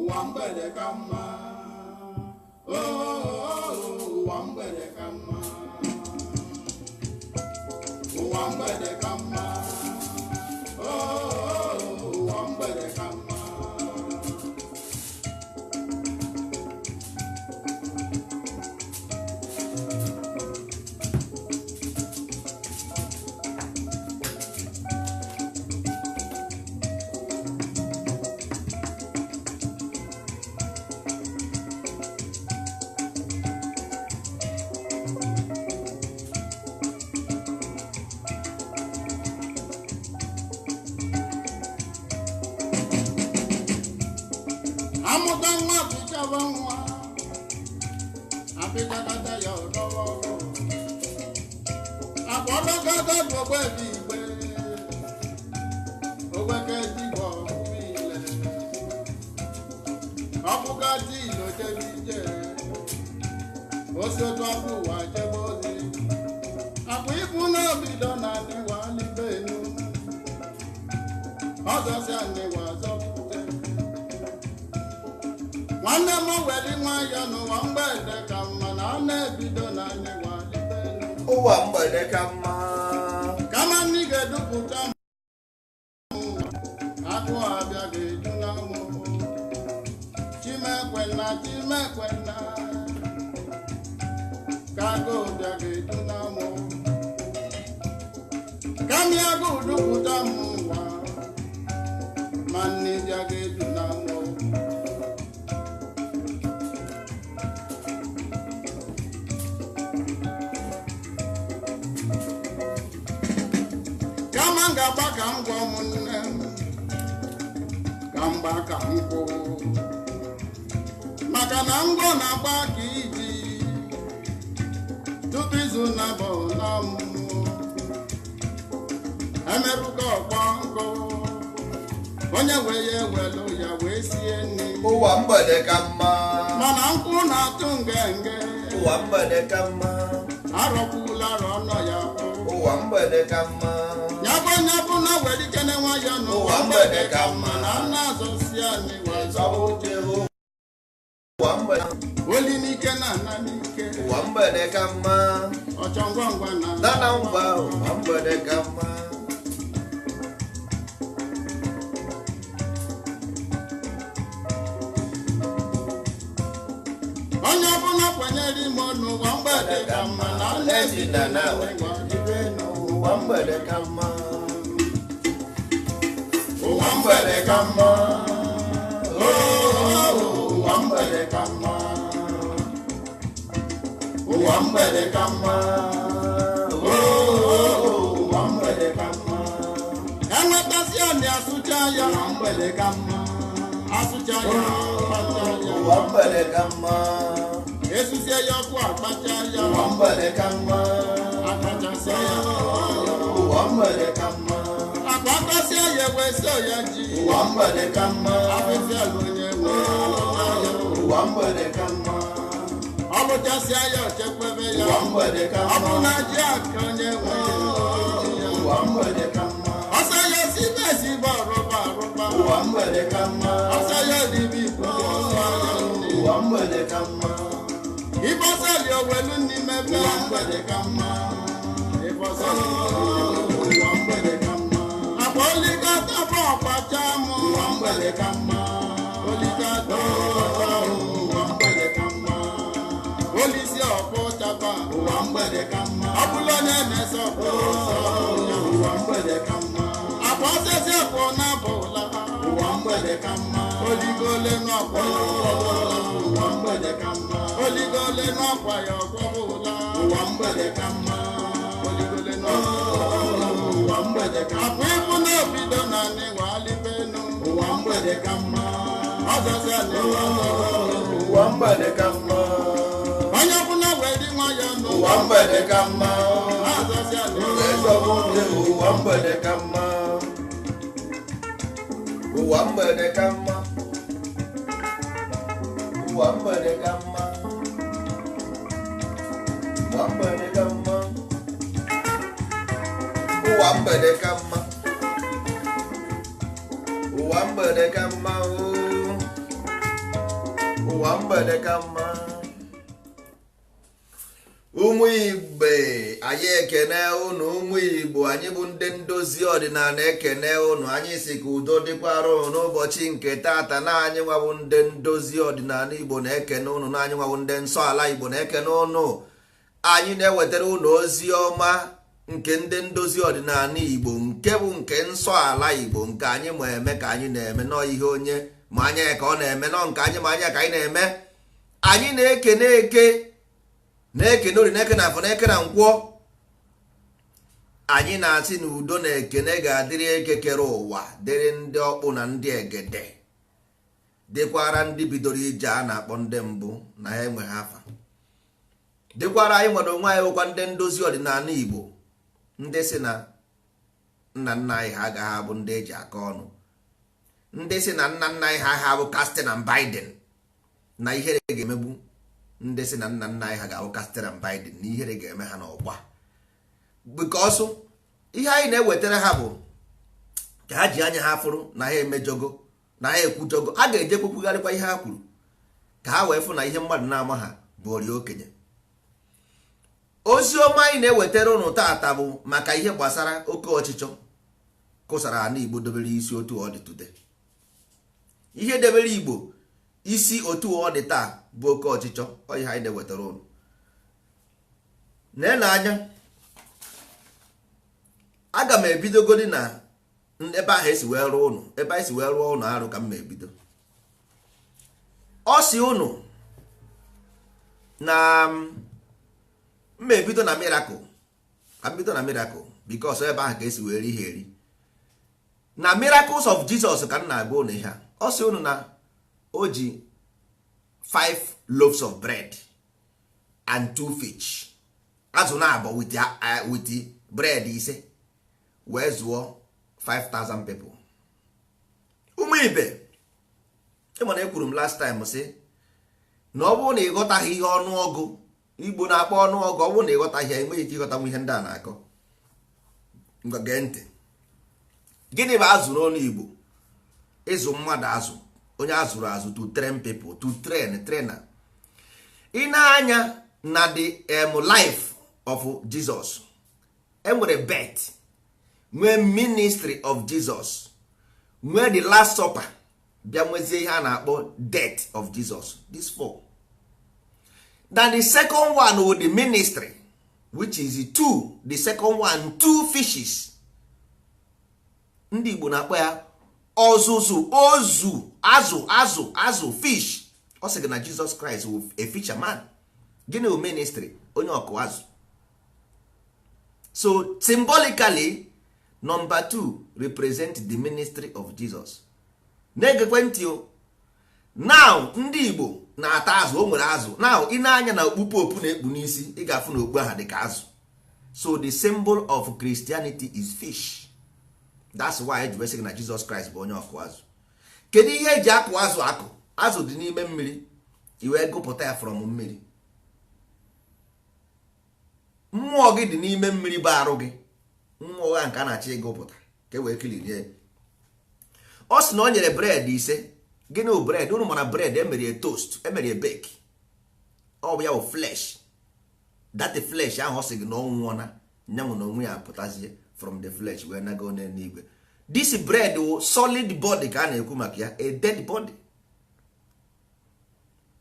Ụwa mgbede ka mma. Ụwa mgbede ka mma. Ụwa mgbede ka mma. Ụwa mgbede ka mma. Amụta nwa apịchaba nwa apịchakata ya ọdọwa ọkụ akpọdọkata bụ ogbe igbe ogbeke dibọ ile ọkpụkati ilo jebe ije osotu ọkụ ụwa jebe ozi akpa ibu n'obido na nịwa libenu ọzọsịa nịwa zọpụta. Nwanne m weli nwayọ n'ụwa mgbede ka mma na a na-ebido na nịwa libenu. Ụwa mgbede ka mma. Kama nni ga-edupụta m agụụ abịa ga-edu na mụ. Chimekwena chimekwena ka agụụ bịa ga-edu na mụ. Kami agụụ dupụta m ụwa ma nni bịa ga-edu na mụ. Kama m ga-agba ka m gwa ụmụnne m ka m gba ka m kwụ maka na ngwọ na-agba ka iji tupu izu na-abọ na mmụọ emerụka ọkpọ nkụ onye wee ya ewelu ya wee sie nri. Ụwa mgbede ka mma. Mana nkwụ na-atụ ngenge. Ụwa mgbede ka mma. Arọkwula arọ nọ ya bụ. Ụwa mgbede ka mma. Nyabụ nyabụ na were ikene nwayọ n'ụwa Ụwa mgbede ka mma. na nna azọsi anyị wazọ. Zọbute ụwa mgbede. Oli n'ike na ana n'ike. Ụwa mgbede ka mma. Ọchọ ngwa ngwa na Nana ngwa ụwa mgbede ka mma. Onye ọbụla kwanyere ime n'ụwa mgbede ka mma na nna Ezi na na ibe n'ụwa mgbede ka mma. Ụwa mgbede ka mma. Ụwa mgbede ka mma. Ụwa mgbede ka mma. Ụwa mgbede ka mma. Enwetasị anị asụcha ya. Ụwa mgbede ka mma. Asụcha ya akpacha ya. Ụwa mgbede ka mma. Esusie ya ọkụ akpacha ya. Ụwa mgbede ka mma. Akpachasịa ya. Ụwa mgbede ka mma. Akpa akpasịa ya ewesịa ya ji. Ụwa mgbede ka mma. Afịfịa alụ onye nwe ya. Ụwa mgbede ka mma. Ọ lụchasịa ya ochekwebe ya. Ụwa mgbede ka Ọ bụ mma. na ji aka onye nwe ya. Ụwa mgbede ka mma. Ọsọ ya sibe esibe ọrụba arụba. Ụwa mgbede ka mma. Ọsọ ya ribe ibu ọsọ ya nri. Ụwa mgbede ka mma. Ịbọsali owelu n'ime be. Ụwa mgbede ka mma. Ịbọsali Ụwa mgbede ka mma. Akpa olikata bụ ọkpacha mụ. Ụwa mgbede ka mma. Olikata Ụwa mgbede ka mma. Olisi ọkpụ chapa. Ụwa mgbede ka mma. Ọ bụla onye na-ese ọkpụ ọsọ ya. Ụwa mgbede ka mma. Akpa osisi ọkpụ na-abụla. Ụwa mgbede ka mma. Oligole n'ọkwa ya ọkwọbụla. Ụwa mgbede ka mma. Oligole n'ọkwa ya ọkwọbụla. Ụwa mgbede ka mma. Oligole n'ọkwa. Ụwa mgbede ka mma. Akpa ibu na-ebido na nịwa alibenu. Ụwa mgbede ka mma. Ọzọsị anịwa ọzọ. Ụwa mgbede ka mma. Onye ọbụla were nwayọ Ụwa n'ụwa mgbede ka mma. Ọzọsị anịwa Ezọbute ụwa mgbede ka mma. Ụwa mgbede ka mma. Ụwa mgbede ka mma. Ụwa mgbede ka mma. Ụwa mgbede ka mma. Ụwa mgbede ka mma oo. Ụwa mgbede ka mma. Ụmụ Igbo, anyị ekene unu. Ụmụ Igbo, anyị bụ ndị ndozi ọdịnala ekene unu. Anyị si ka udo dịkwara unu n'ụbọchị nke taata. Na anyị nwabụ ndị ndozi ọdịnala Igbo na-ekene unu, na anyị nwabụ ndị nsọ ala Igbo na-ekene unu. Anyị na-ewetara unu ozi ọma nke ndị ndozi ọdịnala Igbo, nke bụ nke nsọ ala Igbo, nke anyị ma eme ka anyị na-eme nọọ ihe onye ma anya ya ka ọ na-eme nọọ nke anyị ma anya ka anyị na-eme. Anyị na-ekene eke, na-ekene ori, na-eke na afọ, na-eke na nkwọ. Anyị na-asị na udo na ekene ga-adịrị eke kere ụwa, dịrị ndị ọkpụ na ndị egede, dịkwara ndị bidoro ije a na-akpọ ndị mbụ na ha enweghị afa, dịkwara anyị nwere onwe anyị bụkwa ndị ndozi ọdịnala Igbo, ndị si na nna nna anyị ha agaghị abụ ndị eji aka ọnụ, ndị si na nna nna anyị ha agha abụ casting and binding, na ihere ga-emegbu ndị si na nna nna anyị ha ga-abụ casting and binding, na ihere ga-eme ha n'ọgba, because ihe anyị na-ewetara ha bụ ka ha ji anya ha fụrụ na ha emejogo, na ha ekwujogo. A ga-eje kwukwugharịkwa ihe ha kwuru ka ha wee fụ na ihe mmadụ na-ama ha bụ ori okenye. Ozi ọma anyị na-ewetara ụnụ taata bụ maka ihe gbasara oke ọchịchọ kụsara ala Igbo, dobere isi otu ọ dị today. Ihe debere Igbo isi otu ọ dị taa bụ oke ọchịchọ. Ọ ihe anyị na-ewetara ụnụ. Nee anya, aga m ebidogodi na ebe ahụ esi wee rụọ ụnụ, ebe anyị si wee rụọ ụnụ arụ ka m ma ebido. Ọ si ụnụ na mma ebido na miracle, ka m bido na miracle, because ebe ahụ ka esi wee ri ihe eri na miracles of Jesus ka m na-agwa ụnụ ihe a. Ọ sị ụnụ na o ji five loaves of bread and two fish, azụ na abụọ with bread ise, wee zụọ 5000 people. Ụmụ ibe, ịma na ekwuru m last time sị na ọ bụrụ na ị ghọtaghị ihe ọnụọgụ Igbo na-akpọ ọnụọgụ, ọ bụrụ na ị ghọtaghị ya, enweghị ike ịghọtanwu ihe ndị a na-akọ. Ngwa, gee ntị. Gịnị bụ azụ n'ọnụ Igbo? Ịzụ mmadụ azụ, onye azụrụ azụ, to train people, to train, trainer. Ị na-anya na the life of Jesus, enwere birth, nwee ministry of Jesus, nwee the last supper, bịa nwezie ihe a na-akpọ death of Jesus. This four. Then the second one with the ministry, which is two, the second one, two fishes. Ndị Igbo na-akpọ ya ọzụzụ, ozu, azụ, azụ, azụ, fish. Ọ sị gị na Jesus Christ wụ a fisherman. Gịnị bụ ministry? Onye ọkụ azụ. So symbolically, number two represent the ministry of Jesus. Na-egekwe ntị o. Now, ndị Igbo na-ata azụ, o nwere azụ. Now, ị na-anya na okpu pope na-ekpu n'isi, ị ga-afụ na okpu ahụ dị ka azụ. So the symbol of Christianity is fish. That's why eji wee sị gị na Jesus Christ bụ onye ọkụ azụ. Kedu ihe eji akụ azụ? Akụ azụ dị n'ime mmiri, i wee gụpụta ya from mmiri. Mmụọ gị dị n'ime mmiri bụ arụ gị, mmụọ ha nke a na-achọ ịgụpụta ka e wee clean. Ọ sị na o nyere bread ise. Gịnị bụ bread? Unu mara bread emerie toast, emerie bake, ọ bụ ya bụ flesh. That flesh ahụ, ọ sị gị na ọ nwụọna nyanwụ na onwe ya pụtazie from the flesh wee nago n'eluigwe. This bread wụ solid body ka a na-ekwu maka ya, a dead body.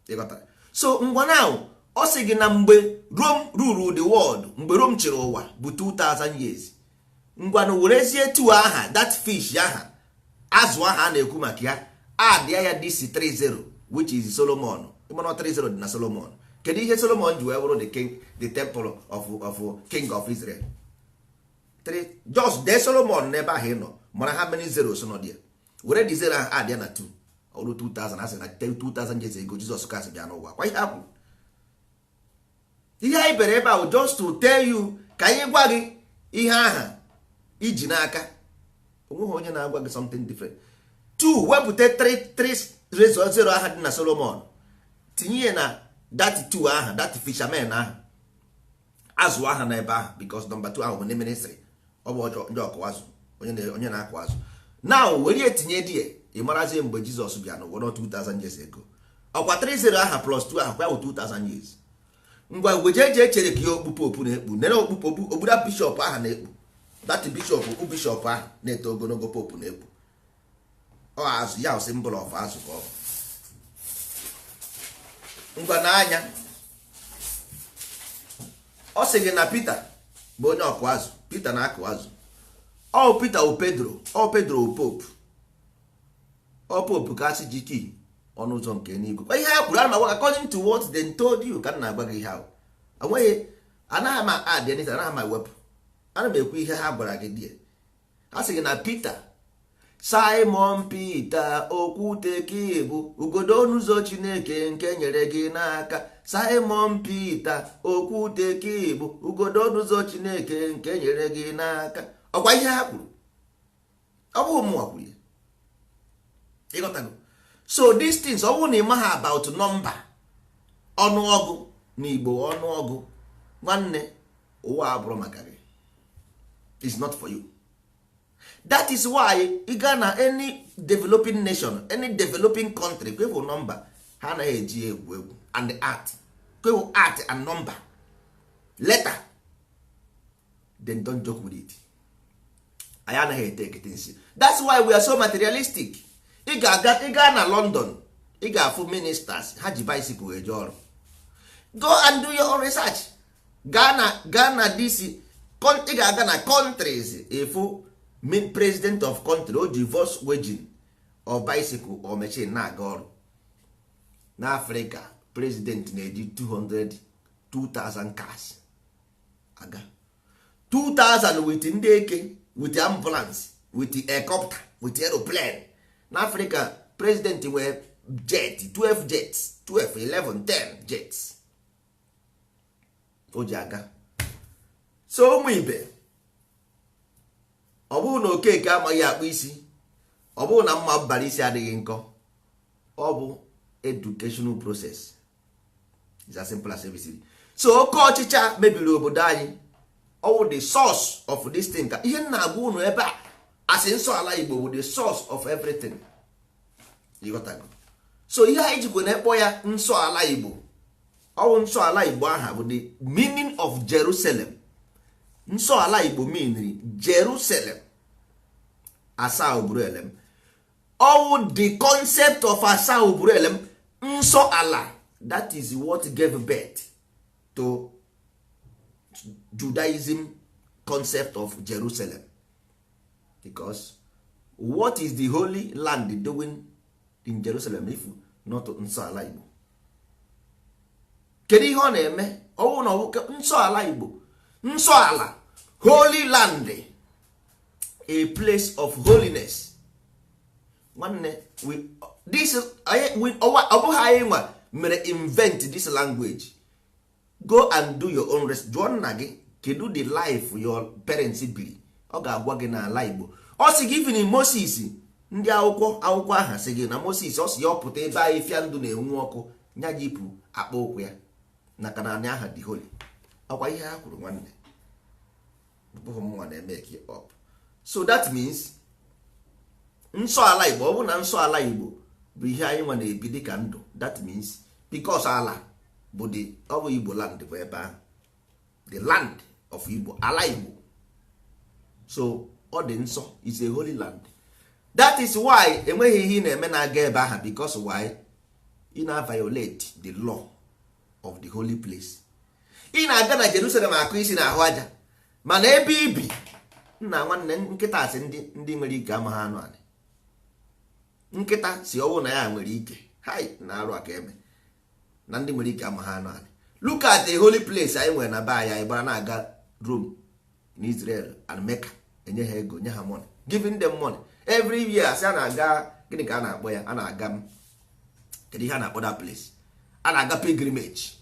Ịghọtara? So ngwa, now, ọ sị gị na mgbe Rome ruru the world, mgbe Rome chịrị ụwa bụ 2000 years. Ngwanụ, werezie two aha, that fish aha, azụ aha a na-ekwu maka ya, add ya this 30, which is Solomon. Ịmana 30 dị na Solomon. Kedu ihe Solomon ji wee bụrụ the king, the temple of king of Israel? Three. Just dee Solomon n'ebe ahụ ị nọ, mara how many zeros nọ there. Were the zero ahụ add ya na 2, ọrụ 2000. Asị na 2000 years ago Jesus Christ bịa n'ụwa. Kwa ihe ha kwuru, ihe anyị bere ebe ahụ, just to tell you, ka anyị gwa gị ihe aha iji n'aka. Onweghị onye na-agwa gị something different. Two, wepụta 3 3 0 aha dị na Solomon, tinye ya na that two aha, that fisherman aha, azụ aha n'ebe ahụ, because number 2 ahụ bụ ndị ministry, ọ bụ ndị ọkụ azụ, onye na-akụ azụ. Now, were ya tinye die, ị marazie mgbe Jizọs bịa n'ụwa, 2000 years ago. Ọkwa 30 aha plus 2 ahụ kwa bụ 2000 years. Ngwa, gweje eji echere ka ihe okpu popu na-ekpu, nere okpu popu ogbura bishọp ahụ na-ekpu, that bishọp, okpu bishọp ahụ na-eto ogologo, popu na-ekpu, ọ azụ ya, symbol of azụ ka ọ bụ. Ngwa, n'anya, ọ sị gị na Peter bụ onye ọkụ azụ. Peter na-akụ azụ. Ọ Peter o Pedro, ọ Pedro o pope, ọ pope ka asị ji key ọnụ ụzọ nke n'igwe. Ihe ha kwuru, ana m agwa, according to what they told you, ka m na-agwa gị. Ihe ahụ enweghị, anaghị m add anything, anaghị m ewepụ, ana m ekwu ihe ha gwara gị. Die ha sị gị na Peter, Simon Peter, okwute ka ịbụ, ugodo ọnụ ụzọ Chineke nke nyere gị n'aka. Simon Peter, okwute ka ịbụ, ugodo ọnụ ụzọ Chineke nke nyere gị n'aka. Ọkwa ihe ha kwuru, ọ bụghị mụnwa kwuru ya. Ịghọtago? So these things, ọ bụrụ na ị maghị about number, ọnụọgụ na Igbo, ọnụọgụ, nwanne, ụwa abụrụ maka gị. Is not for you. That is why ị gaa na any developing nation, any developing country, kwefu number ha anaghị eji egwu egwu, and art, kwefu art and number, letter, then don't joke with it. Anyị anaghị ete ekete nsi. That's why we are so materialistic. Ị ga-aga, ị gaa na London, ị ga-afụ ministers ha ji bicycle eje ọrụ. Go and do your own research. Gaa na DC, ị ga-aga na countries, ịfụ president of country o ji Volkswagen or bicycle or machine na-aga ọrụ. N'Africa, president na-eji 200 2000 cars aga, 2000 with ndị eke, with ambulance, with helicopter, with aeroplane. N'Africa, president nwere jet, 12 jets, 12, 11, 10 jets o ji aga. So ụmụ ibe, ọ bụrụ na Okeke amaghị akpụ isi, ọ bụrụ na mma bara isi adịghị nkọ, ọ bụ educational process. Is as simple as ABCD. So oke ọchịcha mebiri obodo anyị. Ọ bụ the source of this thing ka ihe m na-agwa unu ebe a, asị nsọ ala Igbo bụ the source of everything. Ịghọtago? So ihe anyị jikwa na-ekpọ ya nsọ ala Igbo, ọwụ nsọ ala Igbo aha bụ the meaning of Jerusalem. Nsọ ala Igbo meanri Jerusalem, asaa oburu elem. Ọwụ the concept of asaa oburu elem, nsọ ala. That is what gave birth to Judaism concept of Jerusalem, because what is the Holy Land doing in Jerusalem if not nsọ ala Igbo? Kedu ihe ọ na-eme? Ọwụ na ọwụ nsọ ala Igbo, nsọ ala, holy land, a place of holiness. Nwanne, this ọ bụghị anyị nwa mere invent this language. Go and do your own research. Jụọ nna gị, kedu the life your parents biri? Ọ ga-agwa gị n'ala Igbo. Ọ sị gị, even Moses, ndị akwụkwọ aha sị gị na Moses, ọ sị ya ọ pụta ebe ahịfịa ndụ na-enwu ọkụ, nya jipụ akpa ụkwụ ya na kananị aha dị holy. Ọkwa ihe ha kwuru, nwanne, bụghị mụnwa na-eme up. So that means nsọ ala Igbo, ọ bụ na nsọ ala Igbo bụ ihe anyị nwa na-ebi dịka ndụ. That means because ala bụ the, ọ bụ Igbo land bụ ebe ahụ, the land of Igbo, ala Igbo. So ọ dị nsọ, is a holy land. That is why enweghị ihe ị na-eme na-aga ebe ahụ, because why? Ị na-violate the law of the holy place. Ị na-aga na Jerusalem akụ isi na ahụ aja, mana ebe ibi nna, nwanne, nkịta si ndị nwere ike ama ha anụ anị. Nkịta si ọwụ na ya nwere ike hai na arụ aka eme na ndị nwere ike ama ha anụ anị. Look at the holy place anyị nwere na be anyị. Anyị gbara na-aga Rome na Israel and Mecca, enye ha ego, nye ha money, giving them money every year. Asị a na-aga, gịnị ka a na-akpọ ya? A na-aga, kedu ihe a na-akpọ that place a na-aga? Pilgrimage.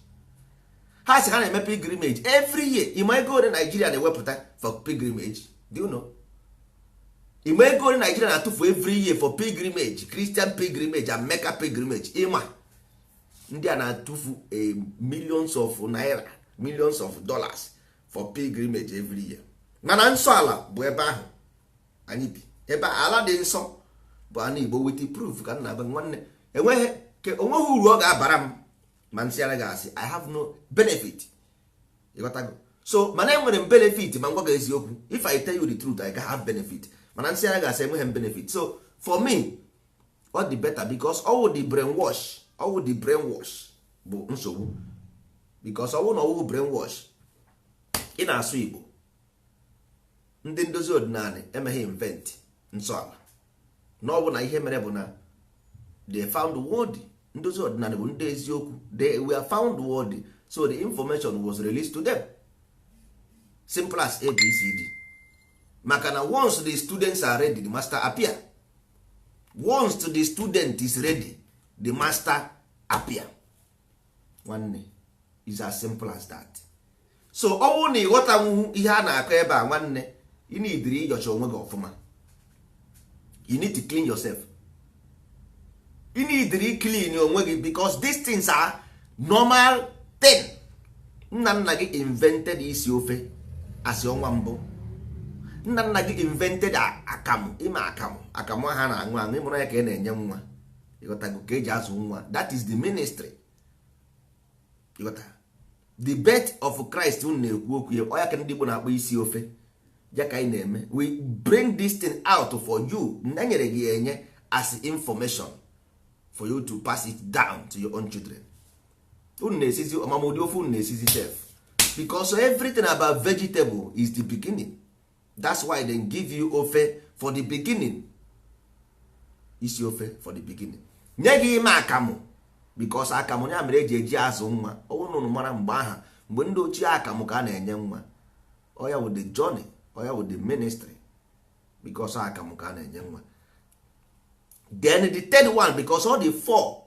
Ha sị ha na-eme pilgrimage every year. Ịma ego ole Nigeria na-ewepụta for pilgrimage? Do you know? Ịma ego ole Nigeria na-atụfu every year for pilgrimage, Christian pilgrimage and Mecca pilgrimage? Ịma ndị a na-atụfu millions of naira, millions of dollars for pilgrimage every year. Mana nsọ ala bụ ebe ahụ anyị bi, ebe ala dị nsọ bụ ana Igbo, with proof ka nna be. Nwanne, enweghị Ke onweghị uru ọ ga-abara m ma nsị ara ga-asị I have no benefit. Ịghọtago? So mana enwere m benefit ma ngwa gị eziokwu. If I tell you the truth, I ga have benefit. Mana nsị ara ga-asị enweghị m benefit. So for me, ọ dị better because ọwụ the brainwash, ọwụ the brainwash bụ nsogbu, because ọwụ na ọwụ brainwash ị na-asụ Igbo. Ndị ndozi ọdịnala emeghị invent nsọ ala na ọ bụ na ihe mere bụ na they found worthy. Ndozi ọdịnala bụ ndị eziokwu. They were found worthy, so the information was released to them, simple as ABCD. Maka na once the students are ready, the master appear. Once the student is ready, the master appear. Nwanne, is as simple as that. So ọ bụrụ na ịghọtanwu ihe a na-akọ ebe a, nwanne, ị need ịyọcha onwe gị ọfụma. You need to clean yourself. You need to clean onwe gị because these things are normal thing. Nna nna gị invented isi ofe asị ọnwa mbụ. Nna nna gị invented akamụ. Ime akamụ, akamụ ha na-aṅụ aṅụ, ịmụrụ ya ka ị na-enye nwa. Ịghọtago? Ka eji azụ nwa. That is the ministry. Ịghọta? The birth of Christ unu na-ekwu okwu ya, ọ ya ka ndị Igbo na-akpọ isi ofe ya ka anyị na-eme. We bring this thing out for you. E nyere gị ya enye as information for you to pass it down to your own children. Unu na-esizi ọmamụdị ofe unu na-esizi sef, because everything about vegetable is the beginning. That's why they give you ofe for the beginning, isi ofe for the beginning, nye gị ime akamụ, because akamụ ya mere eji eji azụ nwa. Ọnwụ unu mara mgbe aha, mgbe ndị ochie, akamụ ka a na-enye nwa. Oya with the journey, oya with the ministry, because akamụ ka a na-enye nwa. Then the third one, because all the four,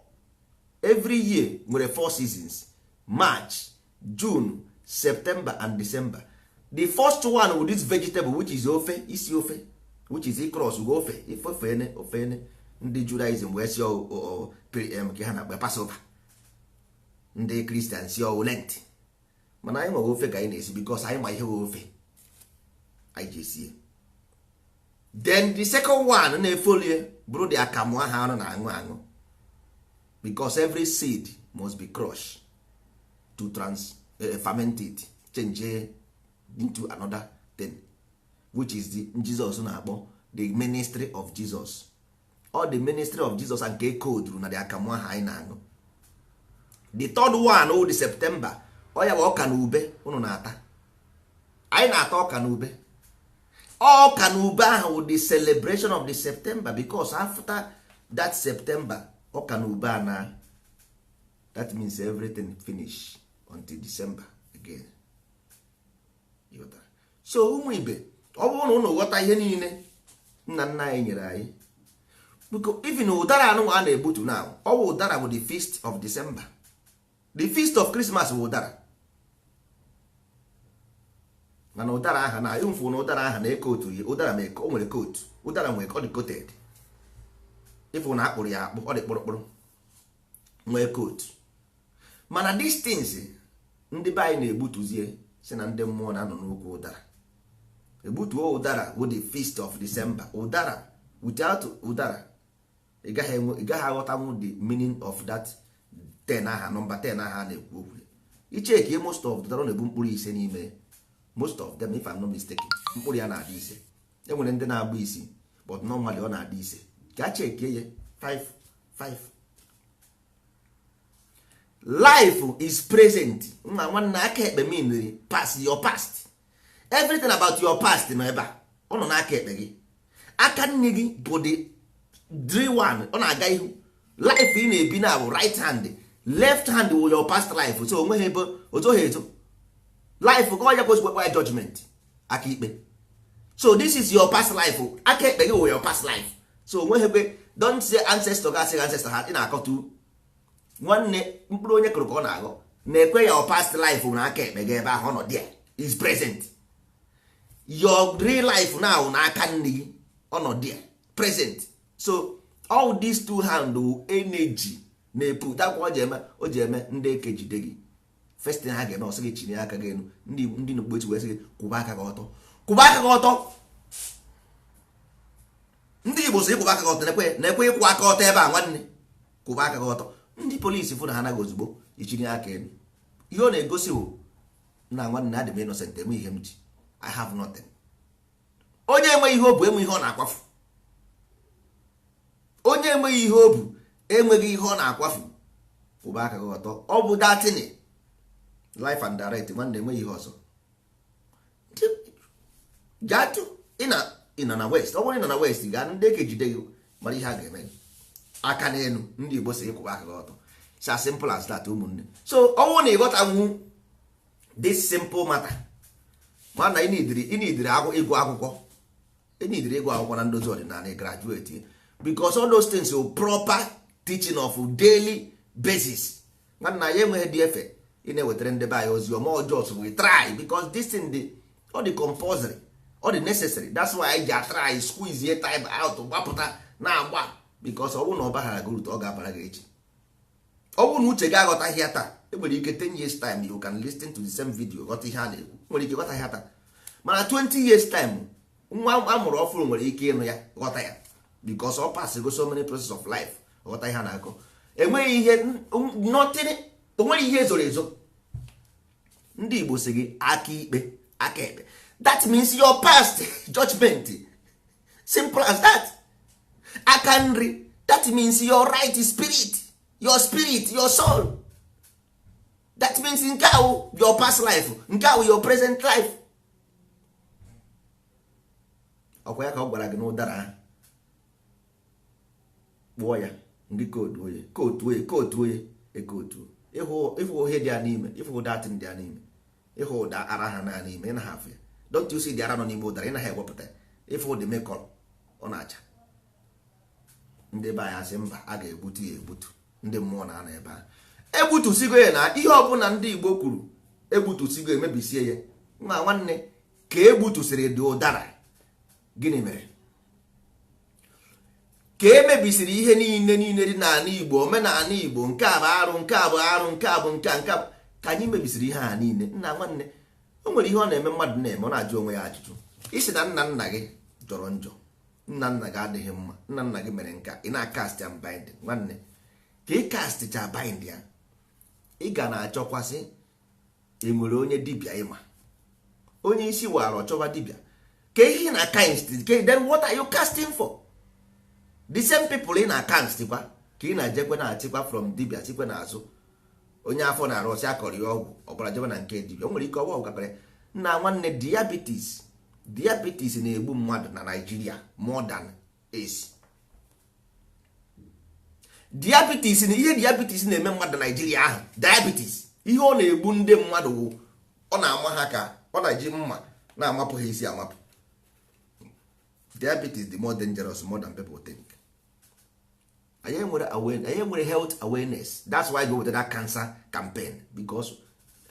every year nwere four seasons: March, June, September and December. The first one with this vegetable, which is ofe, isi ofe, which is cross go ofe ifofene ofene. Ndị Judaism wee si ka ha na-akpa Passover, ndị Christian si ọwụ Lent. Mana anyị nwere ofe ka anyị na-esi because anyị ma ihe wee ofe anyị ji esie. Then the second one na-efolie bụrụ the akamụ ahụ anụ na-aṅụ aṅụ, because every seed must be crushed to trans ferment it, change into another thing, which is the Jesus na-akpọ the ministry of Jesus. All the ministry of Jesus nke koduru na the akamụ ahụ anyị na-aṅụ. The third one o the September, ọ ya bụ ọka na ube unu na-ata. Anyị na-ata ọka na ube. Ọka na ube ahụ the celebration of the September, because after that September, ọka na ube ana, that means everything finish until December again. So ụmụ ibe, ọ bụrụ na unu ghọta ihe niile nna nna anyị nyere anyị, biko, even ụdara anụ a na-egbutu now, ọ bụ ụdara bụ the feast of December. The feast of Christmas bụ ụdara. Mana ụdara aha na ịmfụ na ụdara aha na-eke otu ụdara ma o nwere coat. Ụdara nwere, ọ dị coated. Ịfụ na akpụrụ ya akpụ, ọ dị kpụrụkpụrụ, nwee coat. Mana these things ndị be anyị na-egbutuzie si na ndị mmụọ na-anọ n'ukwu ụdara egbutuo ụdara bụ the feast of December. Ụdara, without ụdara ị gaghị aghọtanwu the meaning of that 10 aha, nọmba 10 aha a na-ekwu okwu. Icheki, most of ụdara na-ebu mkpụrụ 5 n'ime. Most of them, if I'm not mistaken, mkpụrụ ya na-adị 5. Enwere ndị na-agba isi, but normally ọ na-adị 5. Ka a chekie ya, 5 5. Life is present. Nna nwanne, aka ekpe meanri past, your past. Everything about your past nọ ebe a, ọ nọ n'aka ekpe gị. Aka nne gị bụ the three one, ọ na-aga ihu. Life ị na-ebi na bụ right hand. Left hand wụ your past life. So onweghị ebe otoghị eto life ka ọ ya kwesịrị ya judgment, aka ikpe. So this is your past life. Aka ekpe gị wụ your past life. So onweghị ebe, don't say ancestor gasị ancestor ha ị na-akọtu. Nwanne, mkpụrụ onye kụrụ ka ọ na-aghọ. Na-ekwe your past life na aka ekpe gị ebe ahụ ọ nọ there is present. Your real life now na aka nne gị ọ nọ there present. So all these two hand wụ energy na-epu dakwa. O ji eme ndị eke jide gị, first thing ha ga-eme, ọsị gị chinye aka gị elu. Ndị n'okpukpechi wee sị gị kwụba aka gị ọtọ, kwụba aka gị ọtọ. Ndị Igbo sị kwụba aka gị ọtọ. Na-ekwe ịkwụ aka ọtọ ebe a. Nwanne, kwụba aka gị ọtọ. Ndị polisi fụ na ha anaghị ozugbo ichiri aka elu. Ihe ọ na-egosi bụ na nwanne, adị m innocent, enwe ihe m ji, I have nothing. Onye enweghị ihe o bu enwe ihe ọ na-akwafu. Onye enweghị ihe o bu enweghị ihe ọ na-akwafu. Kwụba aka gị ọtọ. Ọ bụ datin life and direct, nwanne, enweghị ihe ọzọ. Gaa ịnọ na west, ọ bụrụ ịnọ na west, gaa ndị eke jide gị, mara ihe a ga-eme gị. Aka n'elu, ndị Igbo si ịkwụba aka gị ọtọ. It's as simple as that, ụmụnne. So ọnwụ na ịghọtanwu this simple matter, mana ịnidiri ịgụ akwụkwọ, ịnidiri ịgụ akwụkwọ na ndozi ọdịnala, graduate, because all those things will proper teaching of daily basis. Nwanna ya enweghị dị efe ị na-ewetara ndị be anyị ozi ọma ọjọọ. We try because this thing dị, ọ dị compulsory, ọ dị necessary. That's why anyị ji atry squeeze time out, gbapụta na-agba, because ọ bụrụ na ọ baghara gị uru, ọ ga-abara gị echi. Ọ bụrụ na uche gị aghọtaghị ya taa, enwere ike 10 years time you can listen to the same video, ghọta ihe a na-ekwu. Nwere ike ghọta ya taa, mana 20 years time, nwa amụrụ ọfụrụ nwere ike ịnụ ya, ghọta ya, because ọ pass go so many process of life, ghọta ihe a na-akọ. Enweghị ihe nothing, onwere ihe ezoro ezo. Ndị Igbo si gị aka ikpe, aka ekpe. That means your past judgment, simple as that. Aka nri, that means your right spirit, your spirit, your soul. That means nke ahụ your past life, nke ahụ your present life. Ọkwa ya ka ọ gwara gị n'ụdara ahụ, kpụọ ya ndị kootu onye, kootu onye, kootu onye, ekootu. Ịhụ ohe dị ya n'ime, ịhụ ụda atị dị ya n'ime, ịhụ ụda ara ha na n'ime, ị naghị afụ ya. Don't you see the ara nọ n'ime ụdara? Ị naghị ewepụta ya. Ịfụ dị mekọrọ ọ na-acha. Ndị be anyị asị mba, a ga-egbutu ya egbutu. Ndị mmụọ na-anọ ebe ahụ egbutusigo ya. Na ihe ọbụla ndị Igbo kwuru, egbutusigo, emebisie ya. Nwa nwanne, ka egbutusiri dị ụdara, gịnị mere ka emebisiri ihe niile niile dị n'ala Igbo, omenala Igbo? Nke a bụ arụ, nke a bụ arụ, nke a bụ nke a, nke a ka anyị mebisiri ihe a niile. Nna nwanne, o nwere ihe ọ na-eme mmadụ na-eme, ọ na-ajụ onwe ya ajụjụ. Isi na nna nna gị jọrọ njọ, nna nna gị adịghị mma, nna nna gị mere nka, ị na-akast ya bind. Nwanne, ka ị kastcha bind ya, ị ga na-achọkwasị enwere onye dibịa ịma, onye isi wara ọchọba dibịa ka ihe na cast. Then what are you casting for? The same people ị na cast kwa ka ị na-ejekwe na-achịkwa from dibịa, chikwe n'azụ onye afọ na-arụ ọsị akọrọ ya ọgwụ ọbara, jebe na nke dibịa. O nwere ike ọgwụ ọgwụ. Nna nwanne, diabetes na-egbu mmadụ na Nigeria more than AIDS. Diabetes na ihe diabetes na-eme mmadụ na Nigeria ahụ, diabetes, ihe ọ na-egbu ndị mmadụ wụ ọ na-ama ha ka ọ na-eji mma na-amapụ ha isi amapụ. Diabetes the more dangerous, more than people think. Anyị nwere health awareness. That's why go with that cancer campaign, because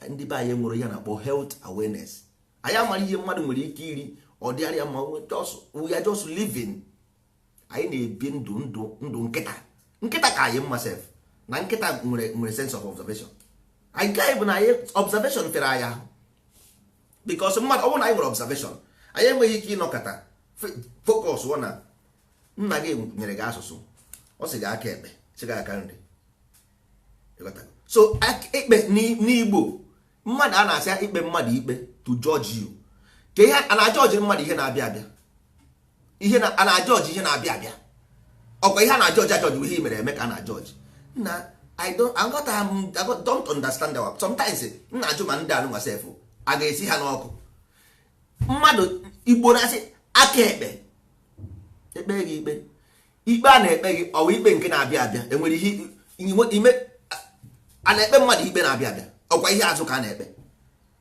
ndị be anyị nwere ihe na-akpọ health awareness. Anyị amara ihe mmadụ nwere ike iri ọ dịarịa ma just, we are just living. Anyị na-ebi ndụ ndụ ndụ nkịta. Nkịta ka anyị mma sef, na nkịta nwere sense of observation. Anyị nke anyị bụ na anyị observation fere anyị ahụ, because mmadụ, ọ bụrụ na anyị nwere observation, anyị enweghị ike ịnọkọta focus ọ na nna gị nyere gị asụsụ, ọ sị gị aka ekpe, sị gị aka nri. Ịghọtago? So ikpe n'Igbo, mmadụ a na-asị ikpe mmadụ ikpe, to judge you, ka ihe a na-ajọji mmadụ, ihe na-abịa abịa, ihe a na-ajọji, ihe na-abịa abịa. Ọkwa ihe a na-ajọji ajọji bụ ihe i mere eme ka a na-ajọji. Na I don't aghọta m, I don't understand our sometimes. M na-ajụ ma ndị anụ sef a ga-esi ha n'ọkụ. Mmadụ Igbo na-asị aka ekpe, ekpe gị ikpe, ikpe a na-ekpe gị, ọ bụ ikpe nke na-abịa abịa. Enwere ihe ime a na-ekpe mmadụ ikpe na-abịa abịa? Ọkwa ihe azụ ka a na-ekpe,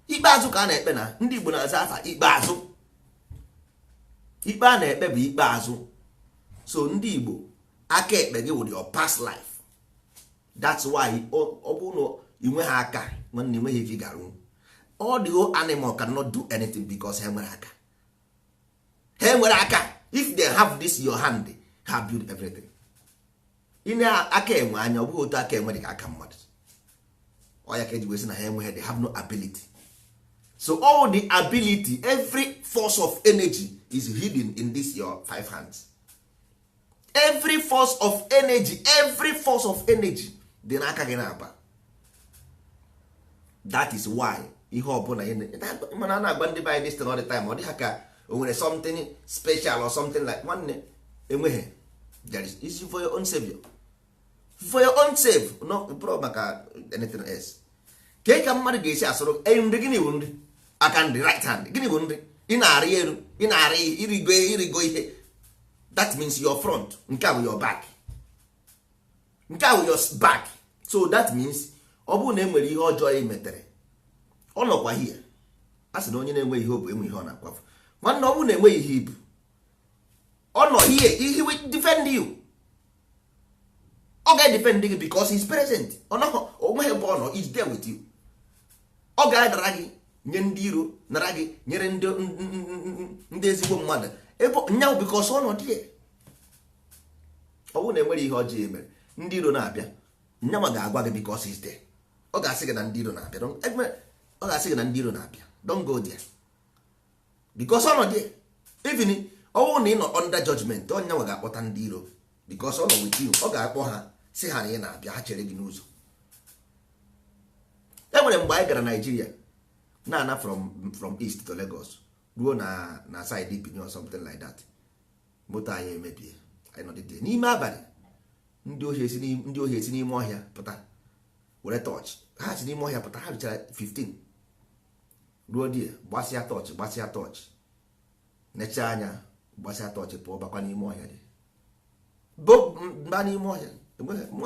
ikpe azụ ka a na-ekpe. Na ndị Igbo na-aza afa ikpe azụ, ikpe a na-ekpe bụ ikpe azụ. So ndị Igbo, aka ekpe gị wụ your past life. That's why ọ bụrụ na ị nweghị aka, nwanne, enweghị ike ị ga-arụ. All the whole animal cannot do anything because ha nwere aka, ha nwere aka. If they have this your hand, ha build everything. Ị na-aka enwe anya, ọ bụghị otu aka enwe dị ka aka mmadụ. Ọ ya ka eji wee sị na ha enweghị, they have no ability. So all the ability, every force of energy is hidden in this your five hands. Every force of energy, every force of energy Dị n'aka gị na-aba. That is why ihe ọbụla mana a na-agba ndị be anyị this thing all the time, ọ dị ha ka o nwere something special or something like. Nwanne, enweghị. There is for your own savior, for your own save, no bro, maka anything else. Ka ka mmadụ ga-esi asụrụ nri? Gịnị bụ nri? Aka nri, right hand. Gịnị bụ nri? Ị na-arị elu, ị na-arị, irigo, irigo ihe. That means your front. Nke a bụ your back, nke a bụ your back. So that means ọ bụrụ na e nwere ihe ọjọọ ị metere, ọ nọkwa here. A sị na onye na-enweghị ihe ọ bụ enwe ihe ọ na-akwafu. Nwanne, ọ bụrụ na enweghị ihe ibu, ọ nọ here. He will defend you. Ọ ga-edefend gị because he's present. Ọ nọghị onweghị ebe ọ nọ, is there with you. Ọ ga-adara gị nye ndị iro, nara gị nyere ndị ezigbo mmadụ ebe nyanwụ, because ọ nọ there. Ọ bụrụ na enwere ihe ọjọọ emere, ndị iro na-abịa, nyanwa ga-agwa gị because he's there. Ọ ga-asị gị na ndị iro na-abịa. Ọ ga-asị gị na ndị iro na-abịa, don't go there, because ọ nọ there. Even ọ bụrụ na ị nọ under judgment, ọ nyanwa ga-akpọta ndị iro because ọ nọ with you. Ọ ga-akpọ ha, si ha na ị na-abịa, ha chere gị n'ụzọ. E nwere mgbe anyị gara Naijiria, na-ana from east to Lagos, ruo na side Benin or something like that, moto anyị emebie. Anyị nọdịde n'ime abalị, ndị ohi esi n'ime ọhịa pụta were torch. Ha si n'ime ọhịa pụta, ha richara 15 ruo die, gbasịa torch, gbasịa torch, nechaa anya, gbasịa torch, pụọ, bakwa n'ime ọhịa dị bo mba n'ime ọhịa.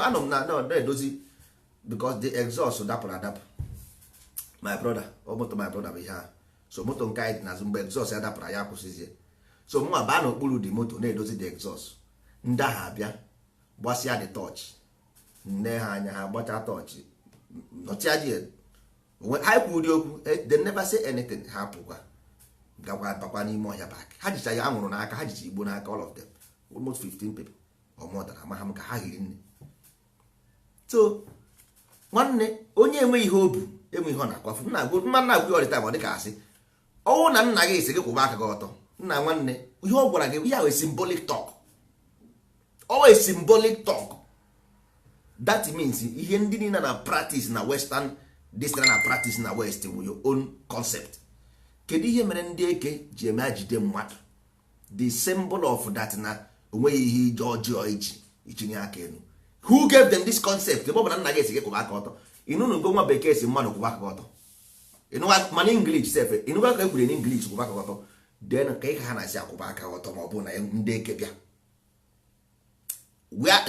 Anọ m na na-edozi because the exhaust dapụrụ adapụ. My brother, ọ moto my brother bụ ihe ahụ. So moto nke anyị dị n'azụ, mgbe exhaust ya dapụrụ, ya akwụsịzie. So mụnwa baa n'okpuru dị moto na-edozi the exhaust. Ndị ahụ abịa gbasịa the torch, nne ha anya, ha gbachaa torch, nọchịa ji ha kwuri okwu. They never say anything. Ha pụkwa, gakwa bakwa n'ime ọhịa back. Ha jicha ya anwụrụ n'aka, ha jicha igbo n'aka, all of them, almost 15 people or more than. Ama ha m ka ha hiri nne. So nwanne, onye enweghị ihe o bu, enwe ihe ọ na-akwafu. Mma na-agwụ ya ọrịta ma ọ dịka asị ọnwụ na nna gị si gị kwụba aka gị ọtọ. Nna, nwanne, ihe ọ gwara gị, ihe ahụ symbolic talk, always symbolic talk. That means ihe ndị niile na practice na western, this na practice na west bụ your own concept. Kedu ihe mere ndị eke ji eme ajide mmadụ? The symbol of that na onweghị ihe ije ọjọọ iji itinye aka elu. Who gave them this concept? Ebe ọ bụ na nna gị esi gị kwụba aka ọtọ, ịnụnụgo nwa bekee si mmadụ kwụba aka ọtọ? Mana English sef, ịnụgo ka e kwuru na English kwụba aka ọtọ? Then ka ị ka ha na-asị akwụba aka ọtọ ma ọ bụ na ndị eke bịa.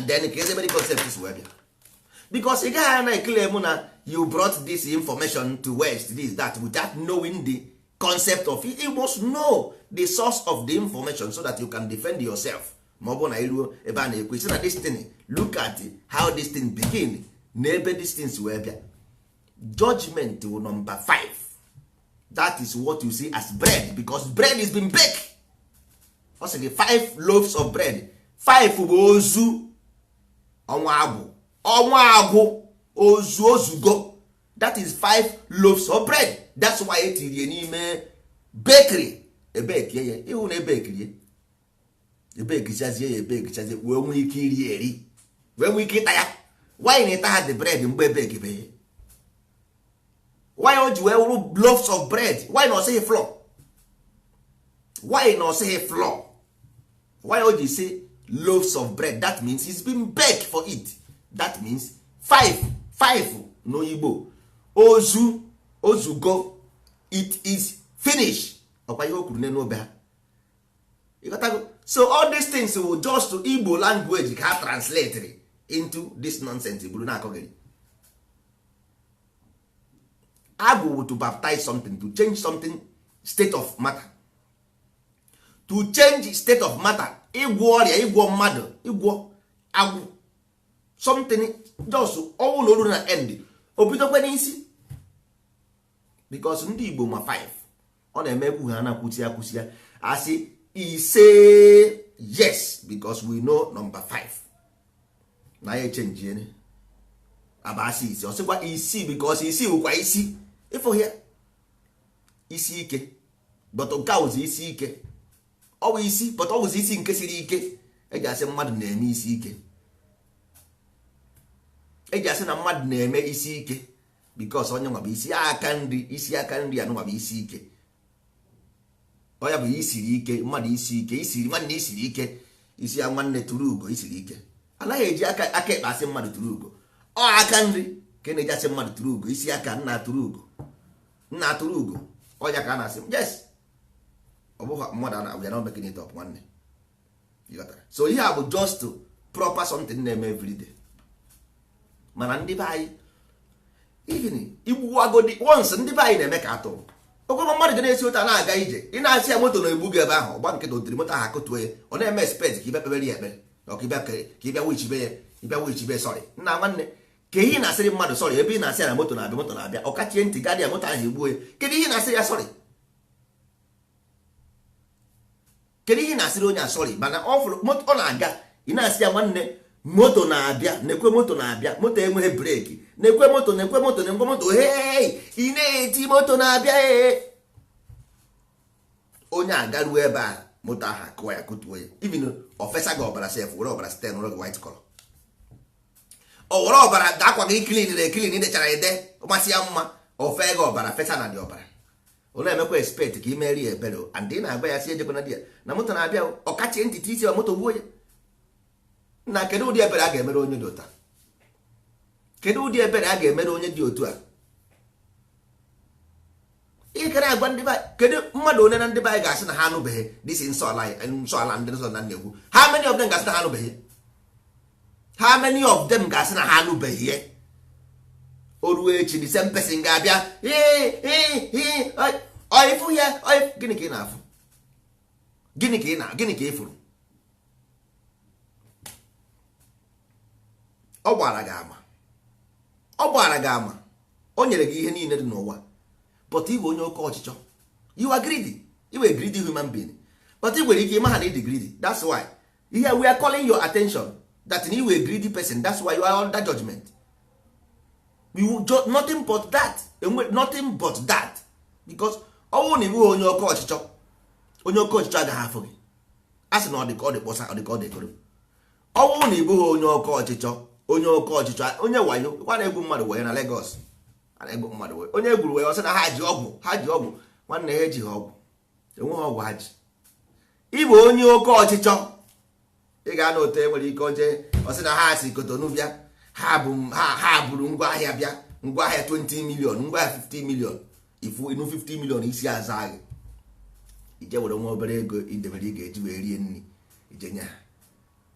Then ka ebe the concept si wee bịa? Because ị gaghị na claim na you brought this information to west, this, that, without knowing the concept of it. You must know the source of the information so that you can defend yourself. Ma ọ bụ na iruo ebe a na-ekwu isi na this thing, look at how this thing begin, na ebe this thing si wee bịa. Judgment will number 5. That is what you see as bread, because bread is been baked. Ọ sị gị five loaves of bread. Five bụ ozu, ọnwa agwụ, ọnwa agwụ, ozu, ozugo. That is five loaves of bread. That's why etirie n'ime bakery, ebekie ya, ịhụ na ebekirie, ebekichazie ya, ebekichazie, wee nwee ike iri eri, wee nwee ike ịta ya. Why na ịta ha the bread mgbe ebekibeghị? Why o ji wee wụrụ loaves of bread? Why na ọ sịghị flour? Why na ọ sịghị flour? Why o ji say loaves of bread? That means it's been baked for it. That means five, five n'oyibo, ozu, ozugo. It is finished. Ọkwa ihe o kwuru n'elu obe ha. Ịghọtago? So all these things will just to Igbo language ka ha translate into this nonsense buru na-akọgịrị. Agwụ to baptize something, to change something, state of matter, to change state of matter. Ịgwọ ọrịa, ịgwọ mmadụ, ịgwọ agwụ something, just ọnwụ na oru na end, o bidokwe n'isi, because ndị Igbo ma 5 ọ na-eme ekwu ha na-akwụsị akwụsị ya, asị ise. Yes, because we know number 5 na ya echenjiene abasị ise. Ọ sịkwa isii because isii wụkwa isi ịfụ ya isi ike, but nke a wụzi isi ike. Ọ bụ isi, but ọ wụzi isi nke siri ike. Eji asị mmadụ na-eme isi ike. Eji asị na mmadụ na-eme isi ike because onye nwa bụ isi aka nri, isi aka nri anụnwa bụ isi ike. Ọ ya bụ isiri ike, mmadụ isi ike, isiri nwanne, isiri ike, isi ya nwanne tụrụ ugo, isiri ike. Anaghị eji aka aka ekpe asị mmadụ tụrụ ugo. Ọ aka nri ka na-eji asị mmadụ tụrụ ugo. Isi aka nna tụrụ ugo, nna tụrụ ugo, ọya ka a na-asị. Yes, ọ bụghị mmadụ a na-abịa na making it up, nwanne. Ịghọtara? So ihe a bụ just proper something na-eme everyday. Mana ndị be anyị, even igbuwagodi once, ndị be anyị na-eme ka atụrụ ogogo. Mmadụ ga na-esi ụta na-aga ije, ị na-asị ya moto na-egbu gị ebe ahụ, ọgba nkịta otiri moto ahụ akụtuo ya. Ọ na-eme expect ka ịbịa kpebere ya ekpere, ọ ka ịbịa ka ịbịa wichibe ya, ịbịa wichibe. Sorry, nna nwanne, ka ihe ị na-asịrị mmadụ sorry ebe ị na-asị ya na moto na-abịa, moto na-abịa, ọ kachie ntị gadị ya, moto ahụ egbuo ya. Kedu ihe ị na-asịrị ya sorry? Kedu ihe ị na-asịrị onye a sorry? Mana ọ fụrụ moto ọ na-aga, ị na-asị ya, nwanne, moto na-abịa, na-ekwe moto na-abịa, moto enweghị breki, na-ekwe moto, na-ekwe moto, na-ekwe moto, hei, ị na-eti moto na-abịa. Ee, onye agaruo ebe a, moto ahụ akụwa ya, kụtuo ya. Even ofesa gị ọbara sef, were ọbara site nụrụ gị white color, o were ọbara akwa gị clean na clean dechara ede masị ya mma, ofe gị ọbara fesa na dị ọbara. Ọ na-emekwa expect ka ị meri ya ebere, and ị na-agba ya si ejekwana di ya na moto na-abịa, ọkachie ntị isi ya, moto gbuo ya. Na kedu ụdị ebere a ga-emere onye dị otu a? Kedu ụdị ebere a ga-emere onye dị otu a? Ị gara agwa ndị be, kedu mmadụ onye na ndị be anyị ga-asị na ha anụbeghị disi nsọ ala, nsọ ala ndị nsọ na na-ekwu? How many of them ga-asị na ha anụbeghị? How many of them ga-asị na ha anụbeghị ya? O ruo echi, the same person ga-abịa ịfụ ya. Gịnị ka ị na-afụ? Gịnị ka ị na, gịnị ka ị fụrụ? Ọ gbara gị ama, ọ gbara gị ama, o nyere gị ihe niile dị n'ụwa, but ị bụ onye oke ọchịchọ. You are greedy, you are a greedy human being, but ị nwere ike ịma ha na ị dị greedy. That's why here we are calling your attention that you are a greedy person. That's why you are under judgment. We will nothing but that, nothing but that, because ọ bụrụ na ị bụghị onye oke ọchịchọ, onye oke ọchịchọ agaghị afụ gị. A sị na ọ dị ka ọ dị kpọsa, ọ dị ka ọ dị koro. Ọ bụrụ na ị bụghị onye oke ọchịchọ, onye oke ọchịchọ, onye wayo kwa na-egwu mmadụ wayo na Lagos, a na-egwu mmadụ wayo. Onye egwuru wayo, ọ sị na ha ji ọgwụ, ha ji ọgwụ. Nwanne, ha ejighị ọgwụ, enweghị ọgwụ ha ji. Ịbụ onye oke ọchịchọ, ị ga-ana otu enwere ike oje, ọ sị na ha si Kotonu bịa, ha bụ ha buru ngwaahịa bịa, ngwaahịa 20 million, ngwaahịa 50 million. Ifu inu 50 million, isi aza gị, ije were nwa obere ego idebere ị ga-eji wee rie nri, ije nye ha.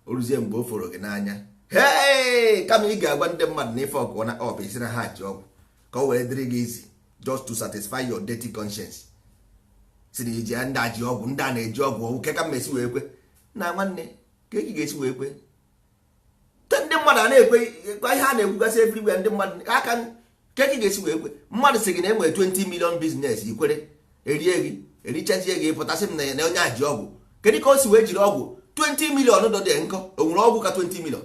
O ruzie mgbe o foro gị n'anya, hei, kama ị ga-agwa ndị mmadụ na ife ọkụ na ọp, isi na ha ji ọgwụ, ka o were dịrị gị izi, just to satisfy your dirty conscience, si na iji ndị a ji ọgwụ, ndị a na-eji ọgwụ ọgwụ ke ka m esi wee kwe na nwanne ka eki ga-esi wee kwe. Ndị mmadụ a na-ekwe ihe a na-ekwugasị everywhere, ndị mmadụ aka ka eki ga-esi wee kwe. Mmadụ sị gị na enwere 20 million business, ikwere, erie gị, erichazie gị, pụtasị m na onye a ji ọgwụ. Kedu ka o si wee jiri ọgwụ 20 million dọ dị nkọ? O nwere ọgwụ ka 20 million?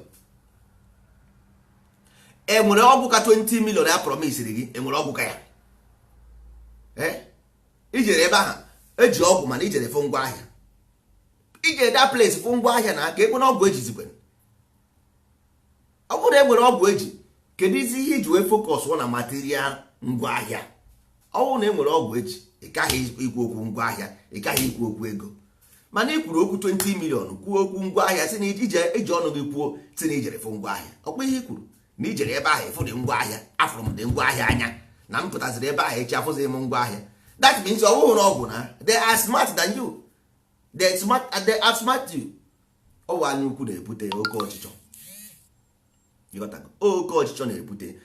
E nwere ọgwụ ka 20 million ya promisiri gị? E nwere ọgwụ ka ya? Ijere ebe ahụ eji ọgwụ, mana ijere fụ ngwa ahịa, ijere that place fụ ngwa ahịa na aka ekwe na ọgwụ ejizikwe. Ọ bụrụ na e nwere ọgwụ eji, kedu isi ihe iji wee focus na material ngwa ahịa? Ọ bụrụ na e nwere ọgwụ eji, ị gaghị ikwu okwu ngwa ahịa, ị gaghị ikwu okwu ego, mana ị kwuru okwu 20 million, kwuo okwu ngwa ahịa, si na ije iji ọnụ gị kwuo si na ijere fụ ngwa ahịa. Ọkwa ihe i kwuru na ijere ebe ahụ ịfụ dị ngwa ahịa, afụrụ m dị ngwa ahịa anya na m pụtaziri ebe ahụ echi afụzighị m ngwa ahịa. That means ọ bụghị na ọgwụ na they are smart than you, they smart, they outsmart you. Ọ bụ anya ukwu na-ebute oke ọchịchọ. Oke ọchịchọ na-ebute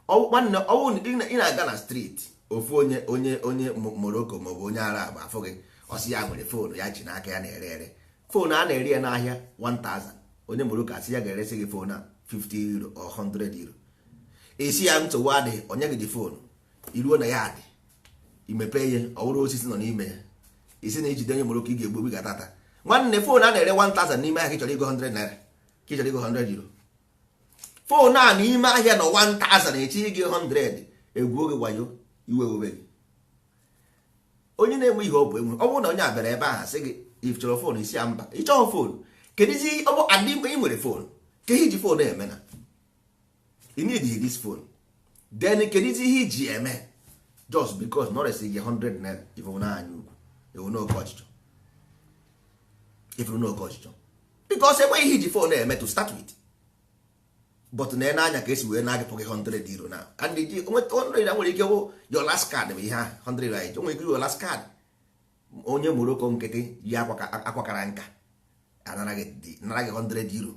nwanne. Ọwụ ị na-aga na street, ofu onye onye onye Morocco maọbụ onye Arab afọ gị, ọsị ya nwere phone ya ji n'aka ya na-ere ere. Phone a na-ere ya n'ahịa 1000, onye Morocco asị ya ga-eresi gị phone a 50 euro or 100 euro. Esi ya nsogbu adịghị, onye gị dị phone, iruo na ya adị imepe ihe ọ bụrụ osisi nọ n'ime ya, isi na ijide onye Morocco ị ga-egbu egbu ga-atata. Nwanne, phone a na-ere 1000 n'ime ahịa, ka ị chọrọ igo 100 naira, ka ị chọrọ igo 100 euro. Phone a n'ime ahịa nọ 1000, echi gị 100, egwuo gị wayo, iwe owe gị. Onye na-enwe ihe ọ bụ enwe, ọ bụrụ na onye a bịara ebe ahụ sị gị ị chọrọ phone, isi ya mba, ị chọghị phone. Kedụzi ọ bụ adị mgbe ị nwere phone, ka ihe iji phone eme na You need this phone. Then kedizi ihe iji eme just because na ọ gị 100 naira, ifuru n'anya ugwu, iwu n'oke ọchịchọ, ifuru n'oke ọchịchọ, because enweghị ihe iji phone eme to start with. But na anya ka esi wee na-agịpụ gị 100 euro na and ji 100 nwere ike wụ your last card bụ ihe ahụ 100 euro anyị nwere ike your last card. Onye Morocco nkịtị yi akwakara nka anara gị 100 euro,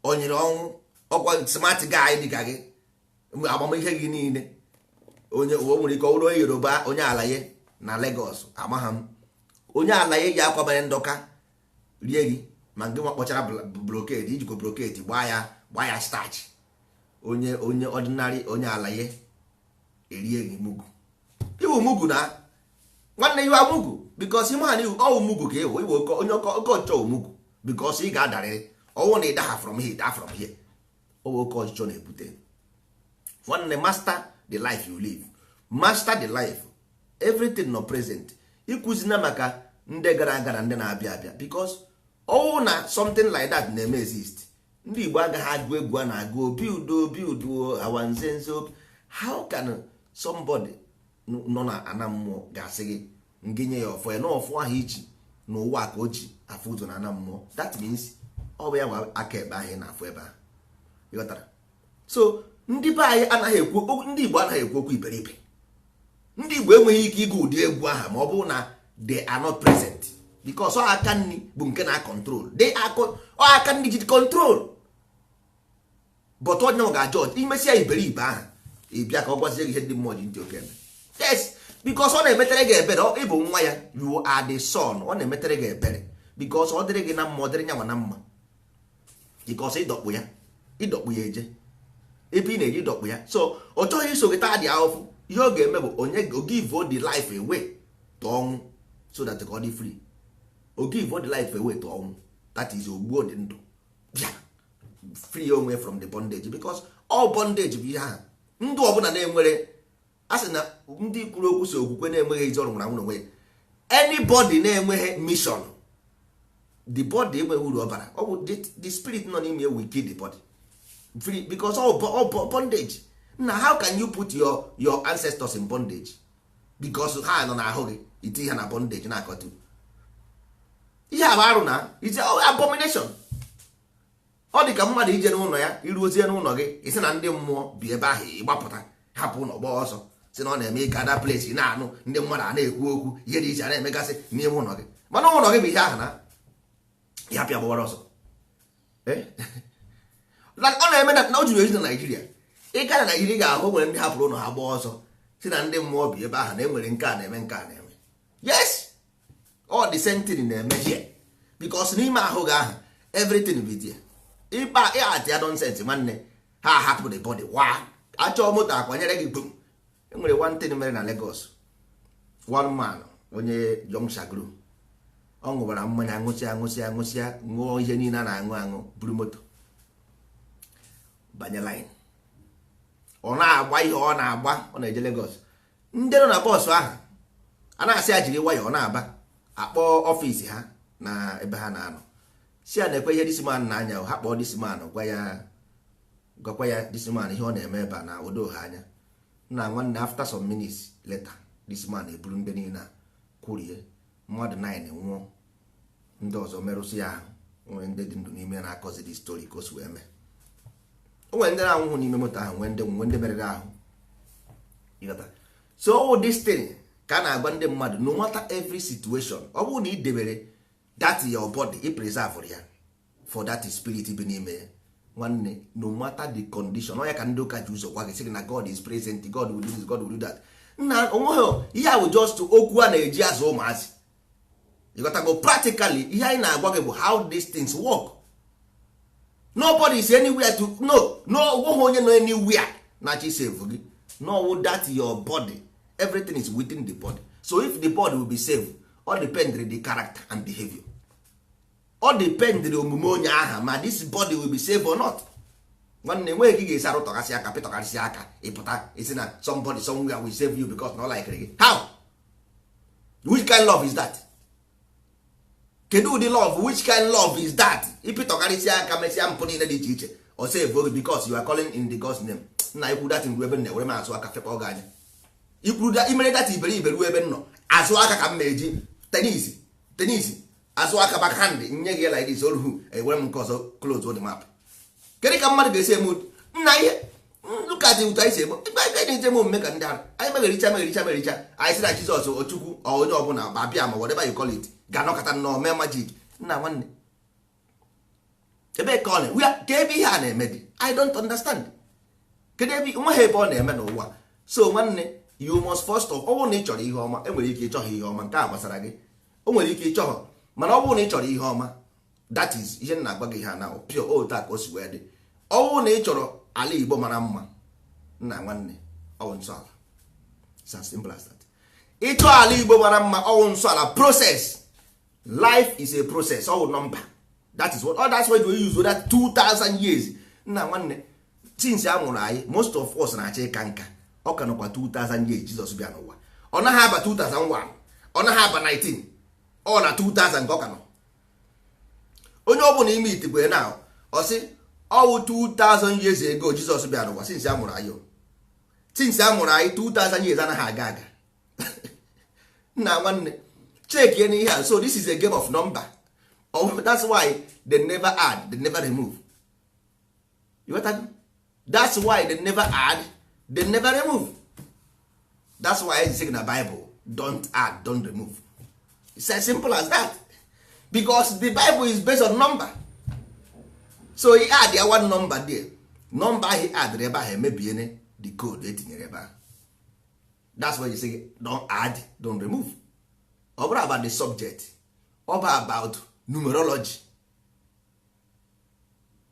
o nyere ọnwụ ọkwa smart guy dịka gị, agbamihe gị niile. Onye o nwere ike ọ bụrụ onye Yoruba, onye alaye na Lagos, amagha m onye alaye ji akwa mere ndọka rie gị, ma nke nwa kpọchara brocade, ijikwa brocade gbaa ya, gbaa ya starch. Onye ordinary onye alaye erie gị mugu. Iwu mugu na nwanne, iwu mugu, because ịma na ọwụ mugu ka ịwụ, iwu onye oke ọchịchọ wụ mugu, because ị ga-adarịrị ọnwụ na ịdaha from here, daa from here. Ọwụ oke ọchịchọ na-ebute. Nwanne, master the life you live, master the life, everything no present. Ịkụzina maka ndị gara aga na ndị na-abịa abịa, because ọwụ na something like that na-eme exist, ndị Igbo agaghị agụ egwu a na-agụ obi udo, obi udo, awanzenze. How can somebody nọ na ana mmụọ ga-asị gị ngị nye ya ọfọ ya na ọfọ ahụ iji n'ụwa ka o ji afụ ụzọ na ana mmụọ? That means ọ bụ ya nwa aka ekpe ahụ ị na-afụ ebe ahụ, ịghọtara? So ndị be anyị anaghị ekwu, ndị Igbo anaghị ekwu okwu iberibe. Ndị Igbo enweghị ike ịgụ ụdị egwu ahụ ma ọ bụrụ na they are not present, because ọ aka nri bụ nke na control. They are ọ aka nri ji control, but onye nwe ga-ajọ imesịa iberibe ahụ, ị bịa ka ọ gwazie gị ihe ndị mmụọ ji ntị oke eme. Yes, because ọ na-emetere gị ebere. Ịbụ nwa ya, you are the son. Ọ na-emetere gị ebere because ọ dịrị gị na mma, ọ dịrị nyanwa na mma, because ịdọkpụ ya, ịdọkpụ ya eje ebe ị na-eji ịdọkpụ ya. So ọ chọghị iso gị taa dị ahụhụ. Ihe ọ ga-eme bụ onye give the life away to ọnwụ, so that ka ọ dị free. O give the life away to ọnwụ, that is ogbuo dị ndụ bịa free onwe from the bondage, because all bondage bụ ihe ahụ. Ndụ ọbụla na-enwere, a sị na ndị kwuru okwu si okwukwe na-enweghị ezi ọrụ nwụrụ anwụ n'onwe ya. Anybody na-enweghị mission, the body enweghị uru ọ bara. Ọ bụ the spirit nọ n'ime will kill the body free, because all bondage na. How can you put your ancestors in bondage? Because ha nọ n'ahụ gị, iti ha na bondage na-akọtu ihe a bụ arụ na it's abomination. Ọ dị ka mmadụ ije n'ụlọ ya, iruozie n'ụlọ gị, isi na ndị mmụọ bi ebe ahụ, ịgbapụta hapụ ụlọ gbaa ọsọ, si na ọ na-eme ịga da place na-anụ ndị mmadụ a na-ekwu okwu, ihe dị iche a na-emegasị n'ime ụlọ gị, mana ụlọ gị bụ ihe ahụ na ya pịa gbawara ọsọ. Ọ na-eme na o juru eju na Naijiria. Ị gaa na Naijiria, ị ga-ahụ nwere ndị hapụrụ ụlọ ha gbaa ọsọ, si na ndị mmụọ bi ebe ahụ, na enwere nke a na-eme, nke a na-eme. Yes, all the same thing na-eme here, because n'ime ahụ gị ahụ everything be there. Ịkpa ịatị ya nonsense, nwanne, ha ahapụ the body wa achọọ moto akwanyere gị gbum. Enwere one thing mere na Lagos. One man, onye Young Shagru, ọ ṅụbara mmanya, ṅụsịa ṅụsịa ṅụsịa, ṅụọ ihe niile a na-aṅụ aṅụ, buru moto banye line. Ọ na-agba ihe ọ na-agba, ọ na-eje Lagos. Ndị nọ na bọọsụ ahụ a na-asị ya jiri nwayọọ, ọ na-aba akpọ office ha na ebe ha na-anọ, si ya na-ekwe ihe this man na-anya. Ha kpọọ this man, gwa ya, gwakwa ya this man ihe ọ na-eme ebe a na odo ha anya nna nwanne. After some minutes later, this man eburu ndị niile a kwurie, mmadụ 9 nwụọ, ndị ọzọ merụsị ya ahụ. Nwere ndị dị ndụ n'ime na-akọzi the story ka o si wee mee. O nwere ndị na-anwụhụ n'ime moto ahụ, nwee ndị merụrụ ahụ. Ịghọta? So all this thing ka a na-agwa ndị mmadụ, no matter every situation, ọ bụrụ na ị debere that your body, ị preserve ya for that spirit bi n'ime ya, nwanne, no matter the condition. Ọ ya ka ndị ụka ji ụzọ gwa gị, sị gị na God is present, God will do this, God will do that. Nna, onweghị ihe ahụ, just okwu a na-eji azụ ụmụazị. Ịghọtago? Practically, ihe anyị na-agwa gị bụ how these things work. Nobody is anywhere to no no, onweghị onye nọ anywhere na-achọ save gị. No, that your body, everything is within the body. So if the body will be saved, all depend the character and behavior, all depend the omume onye aha, ma this body will be saved or not. Nwanne, enweghị ka ị ga-esi arụ tọgasị aka, pịtọgasị aka, ịpụta isi na somebody somewhere will save you because na ọ like gị. How? Which kind love is that? Kedu ụdị love? Which kind love is that? Ịpịtọkarịsị aka, mesịa mpụ niile dị iche iche, Ọ save gị because you are calling in the God's name. Nna, ikwu datin ruo ebe m na-ewere m azụ aka fekpọ gị anya. Ikwuru da imere data iberibe ruo ebe m nọ, azụ aka ka m ma-eji tennis tennis, azụ aka backhand nye gị like this oruhu, ewere m nke ọzọ close the map. Kedu ka mmadụ ga-esi eme nna ihe? Look at ụtụ anyị si eme ebe anyị na-eje eme omume ka ndị ara anyị meghericha meghericha meghericha. Anyị sị na Jizọs, Ochukwu, onye ọbụla ma bịa, ma whatever you call it, ga-anọkọta nnọọ mee magic. Nna nwanne, ebe ka ọ na ka ebe ihe a na-eme dị? I don't understand. Kedu ebe nwa ha, ebe ọ na-eme n'ụwa? So nwanne, you must first of ọ bụrụ na ị chọrọ ihe ọma, enwere ike ịchọghị ihe ọma, nke a gbasara gị. O nwere ike ịchọghọ, mana ọ bụrụ na ị chọrọ ihe ọma, that is ihe m na-agwa gị ha na pure otu a ka o si wee dị. Ọ bụrụ na ị chọrọ ala Igbo mara mma, nna nwanne, ọ bụ nsọ ala. It's as simple as that. Ịchọ ala Igbo mara mma, ọ bụ nsọ ala process. Life is a process. Ọ bụ number. That is what, oh, that's why we use that 2000 years. Nna nwanne, since a mụrụ anyị, most of us na-achọ ịka nka. Ọ ka nọkwa 2000 years Jizọs bịa n'ụwa. Ọ naghị aba 2001, ọ naghị aba 19, ọ na 2000 ka ọ ka nọ. Onye ọ bụla ime itikwe na ọ sị ọwụ 2000 years ago Jizọs bịa n'ụwa. Since a mụrụ anyị, since a mụrụ anyị, 2000 years anaghị aga aga. Nna nwanne, check n'ihe a. So this is a game of number. Oh, that's why they never add, they never remove. You got that? That's why they never add, they never remove. That's why I say na Bible, don't add, don't remove. It's as simple as that, because the Bible is based on number. So he add ya one number there, number he add ebe ahụ emebiene the code etinyere ebe ahụ. That's why you say don't add, don't remove. Ọ bụrụ about the subject, ọ bụ about numerology.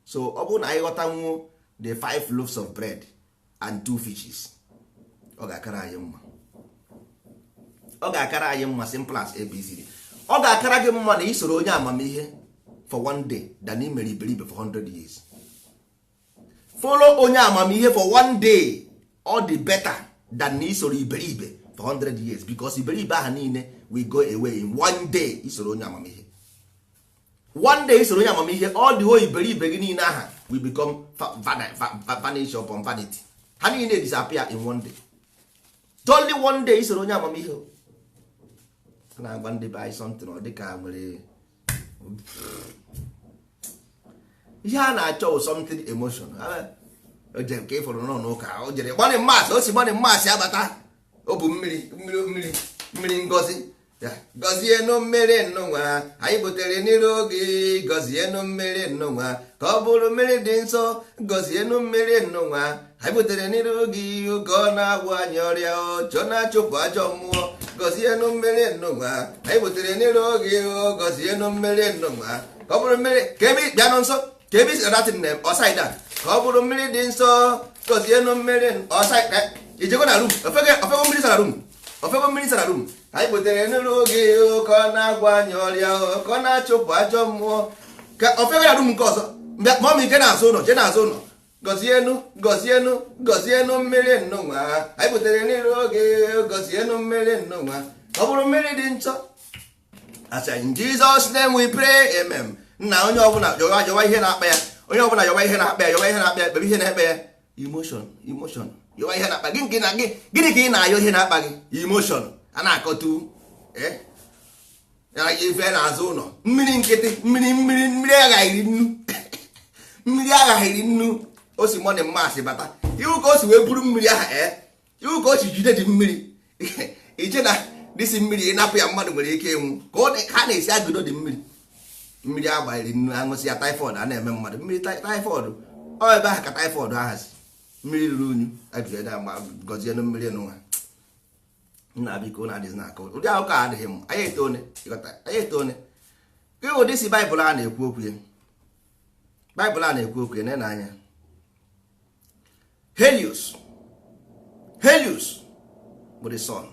So ọ bụrụ na anyị ghọtanwuo the five loaves of bread and two fishes, ọ ga-akara anyị mma, ọ ga-akara anyị mma. Simple as ABCD. Ọ ga-akara gị mma na isoro onye amamihe for one day than i mere iberibe for 100 years. Follow onye amamihe for one day, ọ dị better than na isoro iberibe for 100 years, because iberibe ahụ niile will go away in one day. Isoro onye amamihe one day, isoro onye amamihe, all the whole iberibe gị niile aha will become vanish upon vanity. Ha niile disappear in one day, only one day isoro onye amamihe. A na-agwa ndị be anyị something, ọ dịka nwere ihe a na-achọ, something emotion. O jere ka ị fụrụ nọ n'ụka, o jere gbani mmasị, o si gbani mmasị abata, o bụ mmiri mmiri mmiri mmiri ngozi. Gọzienụ mmiri nnụnwa anyị butere n'iru gị, gọzienụ mmiri nnụnwa ka ọ bụrụ mmiri dị nsọ, gọzienụ mmiri nnụnwa anyị butere n'iru gị ka ọ na-agwọ anyị ọrịa, chọọ na-achụpụ ajọ mmụọ, gọzienụ mmiri nnụnwa anyị butere n'iru gị, gọzienụ mmiri nnụnwa ka ọ bụrụ mmiri ka ebe bịa nọ nsọ, ka ebe isi datin na ọsaida, ka ọ bụrụ mmiri dị nsọ, gọzienụ mmiri ọsaida. Ijego na room, ofego mmiri sara room, ofego mmiri sara room anyị butere n'iru gị ka ọ na-agwọ anyị ọrịa, ka ọ na-achụpụ ajọ mmụọ, ka ofego na room nke ọzọ. Mọm ike na-azụ ụlọ, jee na-azụ ụlọ, gọzienụ gọzienụ gọzienụ mmiri nnụnwa anyị butere n'iru gị, gọzienụ mmiri nnụnwa ka ọ bụrụ mmiri dị nsọ. Asị, "In Jesus name we pray, amen." Nna, onye ọbụla yọwa yọwa ihe na-akpa ya, onye ọbụla yọwa ihe na-akpa ya, yọwa ihe na-akpa ya, kpebe ihe na-ekpe ya. Emotion, emotion, yọwa ihe na-akpa gị. Nke na gị, gịnị ka ị na-ayọ? Ihe na-akpa gị, emotion a na-akọtu ife na-azụ ụlọ, mmiri nkịtị, mmiri mmiri mmiri aghaghịrị nnu, mmiri aghaghịrị nnu. O si morning mass bata, iwu ka o si wee buru mmiri ahụ, ee, iwu ka o si jide dị mmiri iche na dịsi mmiri ịnapụ ya, mmadụ nwere ike ịnwụ. Ka ọ ha na-esi agụdo dị mmiri, mmiri agbanyere nnu, aṅụsị ya, typhoid a na-eme mmadụ. Mmiri typhoid, ọ ebe ahụ ka typhoid ahazi. Mmiri ruru unyu gọzienụ mmiri nụnwa. Nna biko, na adịghị na-akọ ụdị akụkọ a, adịghị m. Anyị etone, anyị etone. Gị ụdị si Baịbụl a na-ekwu okwu ya, Baịbụl a na-ekwu okwu ya na anya Helios, Helios bụ the sun.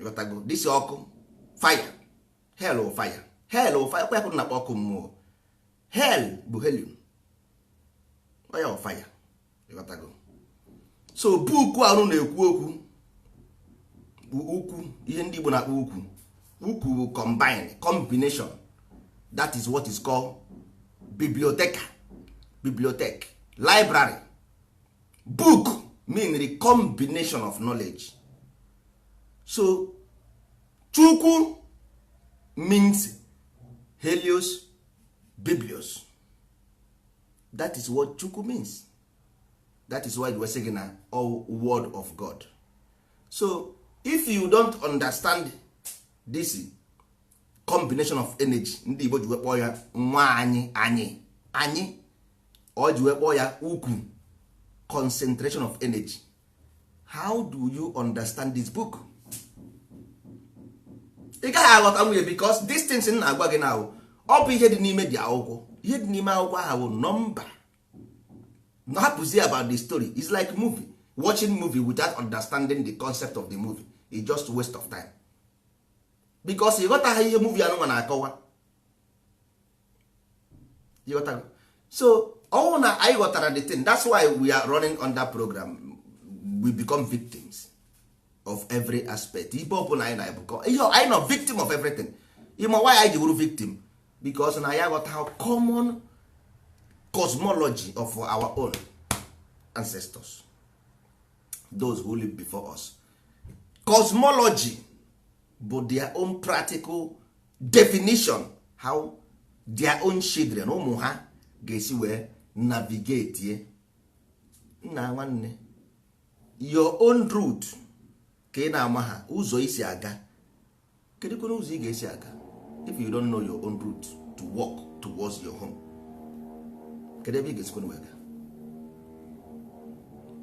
Ịghọtago? This ọkụ, fire, hell bụ fire, hell bụ fire. Kwepụrụ na ọkụ mmụọ, hell bụ helium, onye bụ fire. Ịghọtago? So buku ahụ na-ekwu okwu bụ ukwu, ihe ndị Igbo na-akpọ ukwu. Ukwu bụ combine, combination. That is what is called biblioteca, bibliotek. Library, book mean the combination of knowledge. So Chukwu means Helios Biblios. That is what Chukwu means. That is why we say na all word of God. So if you don't understand this combination of energy, ndị Igbo ji wee kpọọ ya nwa anyị, anyị anyị ọ ji wee kpọọ ya ukwu, concentration of energy. How do you understand this book? Ị gaghị aghọta nwunye, because these things m na-agwa gị na ọ bụ ihe dị n'ime dị akwụkwọ. Ihe dị n'ime akwụkwọ ahụ bụ nọmba. Hapụzie about the story. It's like movie, watching movie without understanding the concept of the movie is just waste of time, because ịghọtaghị ihe movie anụnwa na-akọwa. Ịghọtago? So ọnwụ na anyị ghọtara the thing, that's why we are running on that program. We become victims of every aspect. Ibe ọbụla anyị na-ebukọ ihe anyị nọ, victim of everything. Ịma why anyị ji wuru victim? Because na anyị aghọta common cosmology of our own ancestors, those who live before us. Cosmology bụ their own practical definition, how their own children, ụmụ ha, ga-esi wee navigate ye. Nna nwanne, your own route ka ị na-ama ha ụzọ isi aga. Kedu kwena ụzọ ị ga-esi aga if you don't know your own route to walk towards your home? Kedu ebe ị ga-esikwana wee gaa?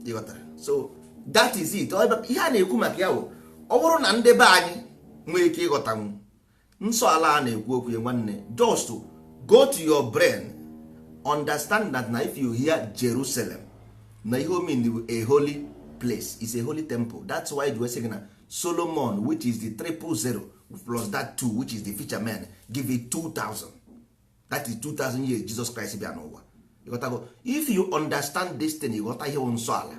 Ịghọtara? So that is it. Ihe a na-ekwu maka ya bụ, ọ bụrụ na ndị be anyị nwee ike ịghọtanwu nsọ ala a na-ekwu okwu ya, nwanne, just go to your brain, understand that na if you hear Jerusalem, na ihe o mean, a holy place, is a holy temple. That's why you say na Solomon, which is the 000 plus that two, which is the fisherman, give it 2000. That is 2000 years Jesus Christ bịa n'ụwa. Ịghọtago? If you understand this thing, ịghọta ihe bụ nsọ ala.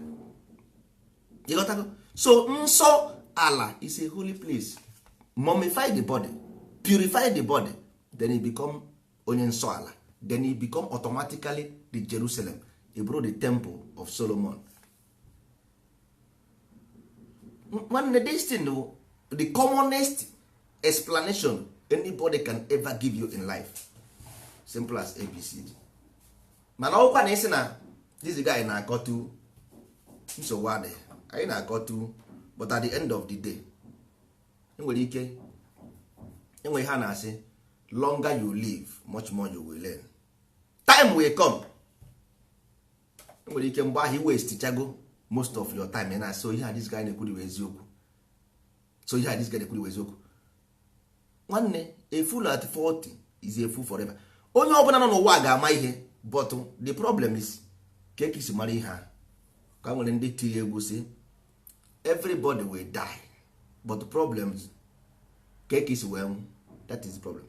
Ịghọtago? So nsọ ala is a holy place. Mummify the body, purify the body, then it become onye nsọ ala. Then it become automatically the Jerusalem. E bụrụ the temple of Solomon. Nwanne, this thing bụ the commonest explanation anybody can ever give you in life. Simple as ABCD. Mana ọkwa na isi na this guy na-akọtu, nsogbu adịghị, anyị na-akọtu. But at the end of the day, enwere ike enwe ihe a na-asị, longer you live, much more you will learn. Time will come, enwere ike mgbe ahụ i waste chago most of your time, ị na-asị, ihe a this guy na-ekwuri bụ eziokwu. So ihe a this guy na-ekwuri bụ eziokwu. Nwanne, a fool at 40 is a fool forever. Onye ọbụla nọ n'ụwa ga-ama ihe, but the problem is ka esi mara ihe a. Ka nwere ndị tiri egwu si, everybody will die, but the problems ka esi wee nwụ, that is the problem.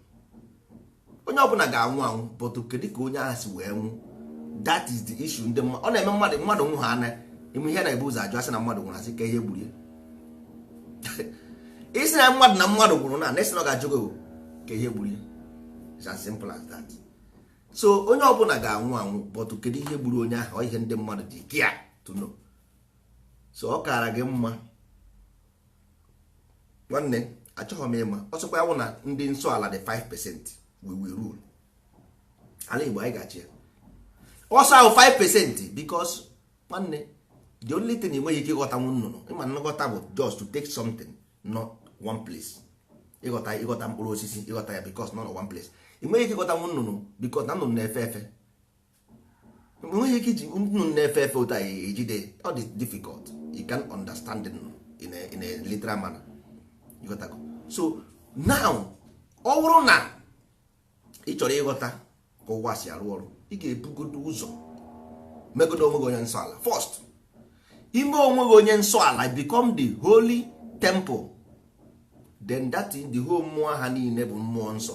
Onye ọbụla ga-anwụ anwụ, but kedu ka onye ahụ si wee nwụ? That is the issue. Ndị ọ na-eme mmadụ, mmadụ nwụ ha anya ime ihe na-ebu ụzọ ajụ, asị na mmadụ nwụrụ, asị ka ihe gburu ya. Isi na mmadụ, na mmadụ nwụrụ, na na esi na ọ ga-ajụ gị ka ihe gburu ya. It's as simple as that. So onye ọbụla ga-anwụ anwụ, but kedu ihe gburu onye ahụ? Ọ ihe ndị mmadụ ji kia to know. So ọ kaara gị mma, nwanne, achọghị m ịma. Ọsọkwa ya wụ na ndị nsọ ala dị 5%, we will rule ala Igbo. Anyị ga-achị ya ọsọ ahụ 5%, because nwanne, the only thing ị nweghị ike ịghọtanwu nnụnụ, ịma nghọta bụ just to take something not one place. Ịghọta, ịghọta mkpụrụ osisi, ịghọta ya because nọ one place. Ị nweghị ike ịghọtanwu nnụnụ because na nnụnụ na-efe efe. Ị nweghị ike iji nnụnụ na-efe efe otu a ejide. Ọ dị difficult. You can understand nnụnụ in a literal manner. Ịghọtago? So now, ọ bụrụ na ị chọrọ ịghọta ka ụwa si arụ ọrụ, ị ga-ebugodo ụzọ megodo onwe gị onye nsọ ala first. Ime onwe gị onye nsọ ala, become the holy temple, then that is the whole mmụọ ha niile bụ mmụọ nsọ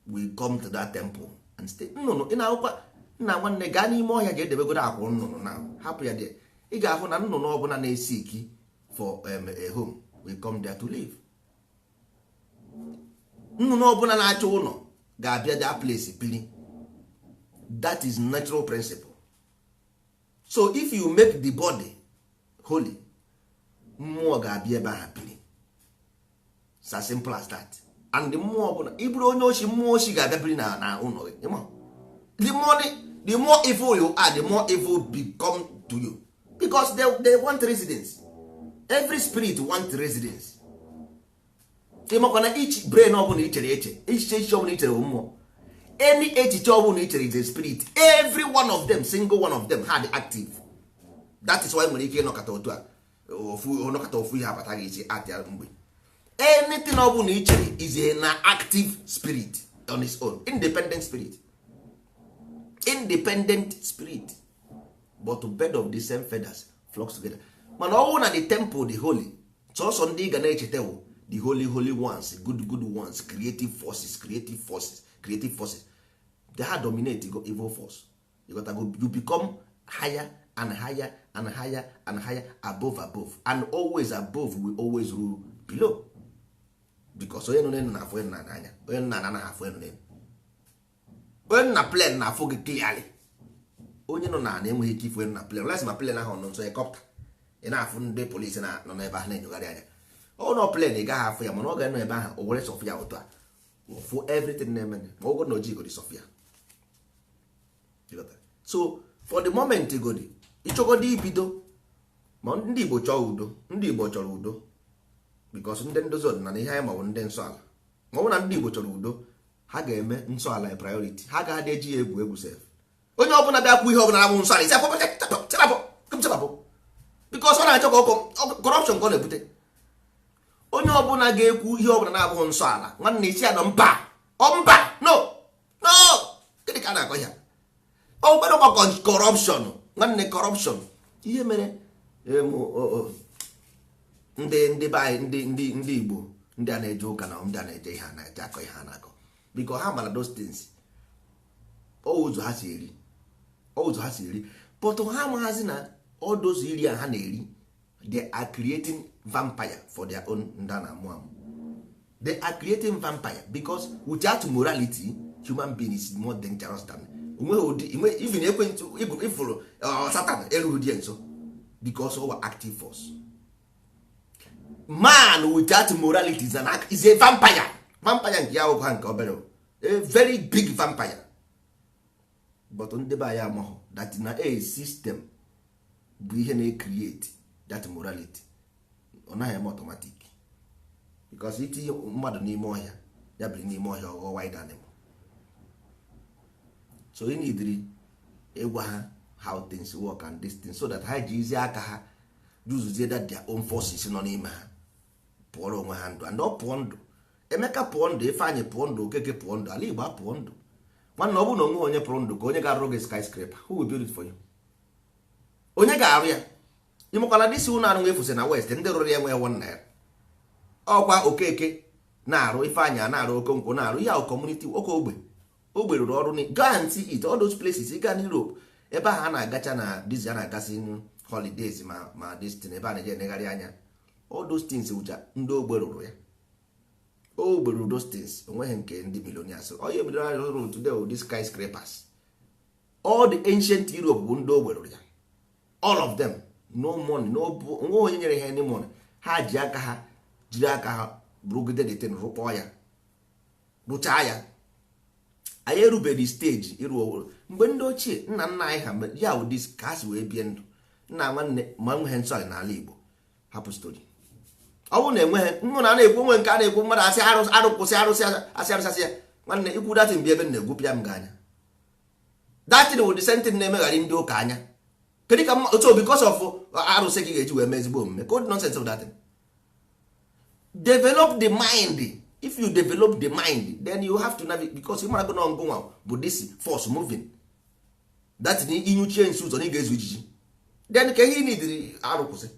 will come to that temple and stay. Nnụnụ ị na-ahụkwa, nna nwanne, gaa n'ime ọhịa ga-edebegodo akwụ nnụnụ na hapụ ya dị, ị ga-ahụ na nnụnụ ọbụla na-esi iki for a home will come there to live. Nnụnụ ọbụla na-achọ ụlọ ga-abịa that place biri. That is natural principle. So if you make the body holy, mmụọ ga-abịa ebe ahụ biri. It's as simple as that. And mmụọ ọbụla ị bụrụ onye ochi, mmụọ ochi ga-abịa biri na ụlọ gị. The more evil you are, the more evil become to you, because they want residence. Every spirit want residence. Ịmakwa na each brain ọbụla i chere eche, echiche echiche ọbụla i chere bụ mmụọ. Any echiche ọbụla i chere is a spirit. Every one of them, single one of them had active. That is why nwere ike ịnọkọta otu a, ofu ọnọkọta, ofu ihe abata gị isi atịa mgbe. Anything ọbụla i chere is an active spirit on its own, independent spirit, independent spirit. But bird of the same feathers flocks together. Mana ọ bụrụ na the temple, the holy, sọsọ ndị ị ga na-echeta wụ the holy, holy ones, good, good ones, creative forces, creative forces, creative forces, they ha dominate go evil force. You got to go, you become higher and higher and higher and higher, above, above, and always above will always rule below, because onye nọ n'elu na-afụ onye nọ n'anya, onye nọ n'ala anaghị afụ onye nọ n'elu. Onye nọ na plane na-afụ gị clearly. Onye nọ n'ala enweghị ike ifu onye nọ na plane, unless ma plane ahụ nọ nso helicopter. Ị na-afụ ndị polisi na nọ n'ebe ahụ na-enyogharị anya. Ọ nọ plane, ị gaghị afụ ya, mana ọ ga-anọ ebe ahụ, o were sọfụ ya otu a, fụ everything na-eme, ma ọ na oji godi sọfụ ya. So for the moment godi ịchọgodi ibido, ma ndị Igbo chọọ udo, ndị Igbo chọrọ udo, because ndị ndozi ọdịnala, ihe anyị ma bụ ndị nsọ ala. Ma ọ bụ na ndị Igbo chọrọ udo, ha ga-eme nsọ ala a priority. Ha agaghị eji ya egwu egwu sef. Onye ọbụla bịa kwu ihe ọbụla na-abụ nsọ ala, isi chapụ, because ọ na-achọ ka corruption ka ọ na-ebute. Onye ọbụla ga-ekwu ihe ọbụla na-abụghị nsọ ala, nwanne, isi ya nọ mba, ọ mba, no, no. Gịnị ka a na-akọ ya? Ọ gbara corruption, nwanne, corruption. Ihe mere ndị be anyị, ndị Igbo, ndị a na-eje ụka na ndị a na-eje ihe a na-eje akọ ihe a na-akọ, because ha mara those things, ọ ụzọ ha si eri, ọ ụzọ ha si eri. But ha amaghịzi na all those iri a ha na-eri, they are creating vampire for their own. Ndị a na-amụ amụ, they are creating vampire, because without morality, human being is more dangerous than onweghị ụdị. Even ekwentị ifụrụ Satan erughị dị nso, because our active force. Man without morality is a vampire. Vampire nke ya ụkwa ha nke obere, a very big vampire. But ndị be anyị amaghọ that na a system bụ ihe na-create that morality. Ọ naghị eme automatic, because itinye mmadụ n'ime ọhịa, ya biri n'ime ọhịa, ọghọ wild animal. So ị need ịgwa ha how things work and this thing, so that ha ji aka ha juzuzie that their own forces nọ n'ime ha, pụọrọ onwe ha ndụ. And ọ pụọ ndụ, Emeka pụọ ndụ, Ifeanyị pụọ ndụ, Okeke pụọ ndụ, ala Igbo apụọ ndụ. Nwanne, ọ bụrụ na onwe onye pụrụ ndụ, ka onye ga-arụ gị skyscraper? Who will build it for you? Onye ga-arụ ya? Ịmakwana dịsi ụlọ anụ efusi na west, ndị rụrụ ya enwe ₦1. Ọkwa Okeke na-arụ, Ifeanyị a na-arụ, Okonkwo na-arụ ihe ahụ, community oke ogbe ogbe rụrụ ọrụ. Go and see it, all those places. Ị gaa na Europe, ebe ahụ a na-agacha na Disney, a na-agasị holidays, ma this thing ebe a na-eje enegharị anya, all those things wụcha ndị ogbe rụrụ ya. Ogbe rụrụ those things, onweghị nke ndị millionaires. Onye millionaires rụrụ today wụ these skyscrapers. All the ancient Europe bụ ndị ogbe rụrụ ya, all of them. No money, no, nwe onye nyere ha any money. Ha ji aka ha, jiri aka ha rụgide the thing, rụkpọọ ya, rụchaa ya. Anyị erubeghị stage ịrụ ọrụ mgbe ndị ochie nna nna anyị ha mere ya. Ụdị ka ha si wee bie ndụ, nna, nwanne, ma enweghị nsọ ala n'ala Igbo. Hapụ story. Ọ bụrụ na enweghị mmụ na a na-ekwu onwe nke a na-ekwu, mmadụ asị arụ arụ, kwụsị arụsị, asị arụsị, asị ya. Nwanne, ikwu datin bi ebe m na-egwupịa m gị anya. Datin wụ the same thing na-emegharị ndị ụka anya. Kedu ka otu because of arụsị gị ga-eji wee mee ezigbo omume? Code nonsense of that thing. Develop the mind. If you develop the mind, then you have to navigate, because ịmara gị na ngụnwa bụ this force moving that inyuchie nsi ụzọ na ị ga-ezu ijiji. Then ka ihe ị nidiri arụ kwụsị,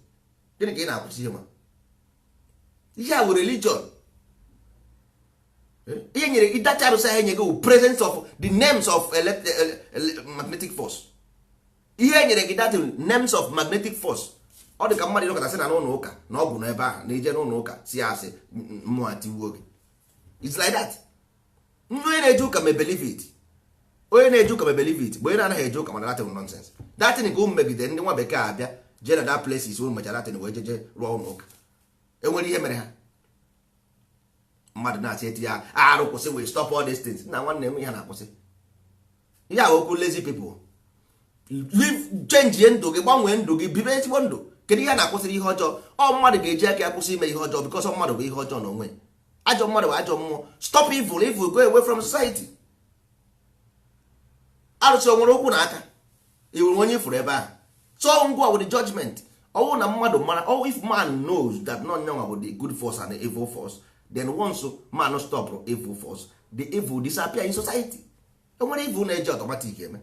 gịnị ka ị na-akwụsị? Ihe nwa, ihe a bụ religion. Ihe nyere ịdacha arụsị ahụ enye gị bụ presence of the names of magnetic force. Ihe e nyere gị that names of magnetic force. Ọ dị ka mmadụ ịnọkọta sị na n'ụlọ ụka na ọgwụ nọ ebe ahụ, na ije n'ụlọ ụka si ya asị mmụọ atiwuo gị. It's like that. Ndị onye na-eje ụka may believe it. Onye na-eje ụka ma believe it, bụ onye na-anaghị eje ụka mana that thing nonsense. That thing ka ụmụ megide ndị nwa bekee abịa jee na that places ụmụ mechara that thing wee jeje rụọ ụlọ ụka. Enwere ihe mere ha mmadụ na-asị eti ya arụ kwụsị, wee stop all these things. Na nwanne m, ihe na-akwụsị ihe a okwu lazy people. Live, change ndụ gị, gbanwee ndụ gị, bibe ezigbo ndụ. Kedu ihe a na-akwụsịrị ihe ọjọọ? Ọ mmadụ ga-eji aka ya kwụsị ime ihe ọjọọ, because ọ mmadụ bụ ihe ọjọọ n'onwe ya. Ajọ mmadụ bụ ajọ mmụọ. Stop evil, evil go away from society. Arụsị o nwere okwu na aka iwere onye ifuru ebe ahụ? So ngwa, with the judgment, ọwụ na mmadụ mara, oh, if man knows that nọ nyanwa bụ the good force and the evil force, then once man stop evil force, the evil disappear in society. Enwere evil na-eji automatic eme?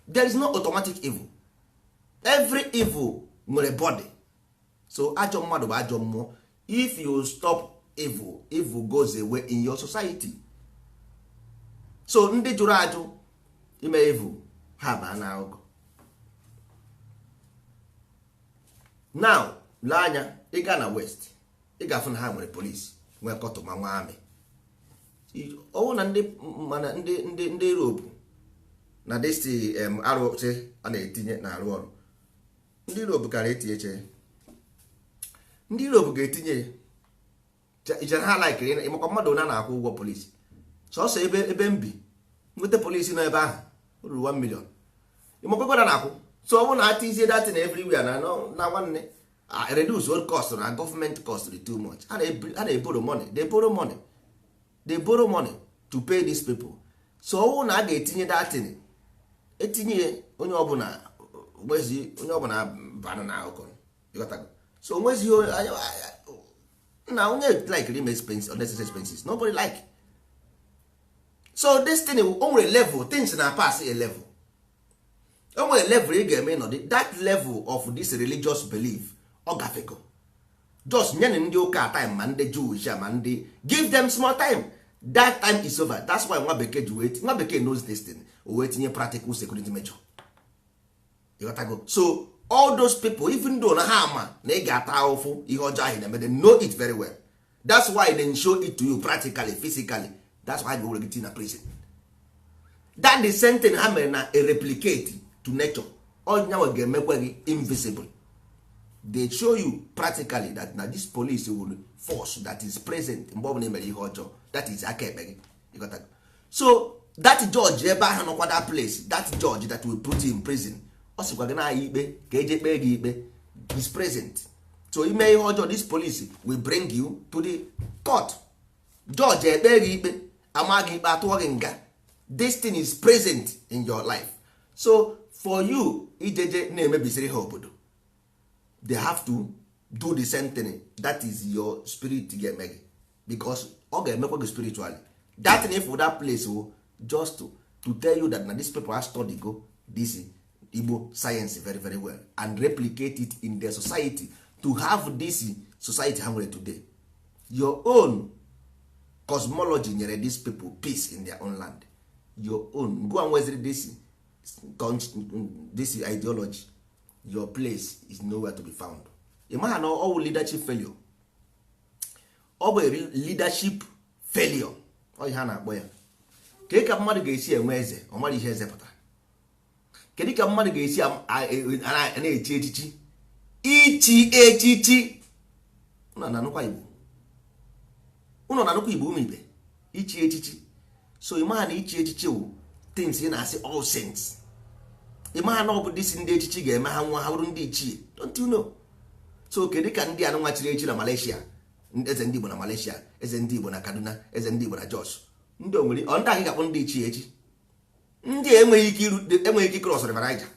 There is no automatic evil. Every evil nwere body. So ajọ mmadụ bụ ajọ mmụọ. If you stop evil, evil goes away in your society. So ndị jụrụ ajụ ime evil, ha baa na akụkọ. Now lee anya, ị gaa na west, ị ga-afụ na ha nwere police, nwee kọtụ, ma nwee amị. Ọwụ na ndị mana ndị Europe na desti arụsị a na-etinye na-arụ ọrụ. Ndị Europe kara etinyeche, ndị Europe ga-etinye ya ichere ha laikiri ịmakwa mmadụ na na-akwụ ụgwọ polisi sọsọ ebe m bi nweta polisi nọ ebe ahụ ruru 1 million. Ịmakwa na na-akwụ. So ọ bụrụ na atizie datin everywhere na na nwanne reduce all cost na government cost dị too much. A na-eboro money, they borrow money, they borrow money to pay these people. So ọ bụrụ na a ga-etinye datin, etinye ya, onye ọbụla nwezi, onye ọbụla bara na akụkọ. Ịghọtago? So onwezi na onye like ime expenses, unnecessary expenses, nobody like. So this thing o nwere level, things na pass a level. O nwere level ị ga-eme nọdị that level of this religious belief, ọ gafego. Just nye ndị ụka time, ma ndị Jewish ma ndị, give them small time, that time is over. That's why nwa bekee ji wee, nwa bekee knows this thing, o wee tinye practical security measure. Ịghọtago? So all those people, even though na ha ama na ị ga-ata ahụfụ ihe ọjọọ ahụ na-eme, they know it very well. That's why they show it to you practically, physically. That's why they were get na prison. That the same thing ha mere na a replicate to nature. Onyanwa ga-emekwa gị invisible. They show you practically that na this police will force that is present mgbe ọbụla emere ihe ọjọọ, that is aka ekpe gị. Ịghọtago? So that judge ebe ahụ nọkwa that place, that judge that will put you in prison, ọ sịkwa gị na ikpe ka eje kpee gị ikpe is present. So ime ihe ọjọọ, this police will bring you to the court, judge ekpe gị ikpe, ama gị ikpe, atụọ gị nga. This thing is present in your life. So for you ijeje na-emebisiri ha obodo, they have to do the same thing. That is your spirit ga-eme gị, because ọ ga-emekwa gị spiritually. That thing for that place wo just to tell you that na these people have study go this Igbo science very very well and replicate it in their society to have this society ha nwere today. Your own cosmology nyere these people peace in their own land. Your own ngwa nweziri this ideology, your place is nowhere to be found. Ị maha na ọ bụ leadership failure, ọ bụ leadership failure. Ọ ihe a na-akpọ ya. Kedu ka mmadụ ga-esi enwe eze ọ mara ihe eze pụtara? Kedu ka mmadụ ga-esi na-echi echichi, ichi echichi? Ụnọ na-anụkwa Igbo, ụnọ na-anụkwa Igbo, ụmụ ibe, ichi echichi. So ị maha na ichi echichi wụ things ị na-asị all saints. Ị maha na ọ bụ disi ndị echichi ga-eme ha nwa ha bụrụ ndị ichie. Don't you know? So kedu ka ndị anụ nwachiri echi na Malaysia, eze ndị Igbo na Malaysia, eze ndị Igbo na Kaduna, eze ndị Igbo na Jos, ndị onwere ọ ndị ahụ ga-akpọ ndị ichie echi? Ndị a enweghị ike iru, enweghị ike cross River Niger,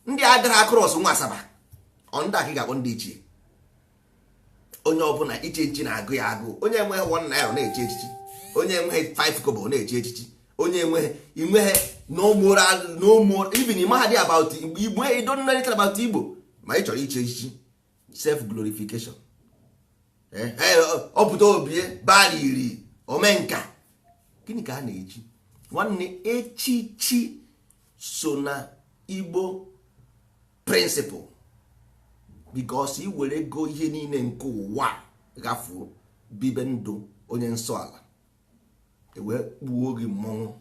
ndị a agaghị cross nwa Asaba, ọ ndị ahụ ga-akpọ ndị ichie? Onye ọbụla ichi echichi na-agụ ya agụ. Onye enweghị 1 naira na-echi echichi, onye enweghị 5 kobo na-echi echichi, onye enweghị inweghị no moral, no moral, even ịmaha about Igbo, you don't know anything about Igbo, ma ị chọrọ ichi echichi. Self glorification. Ọ pụta obie bara iri omenka. Gịnị ka a na-eji nwanne echichi? So na Igbo principle, because i were go ihe niile nke ụwa gafuo, bibe ndụ onye nsọ ala, ewee kpuo gị mmọnwụ.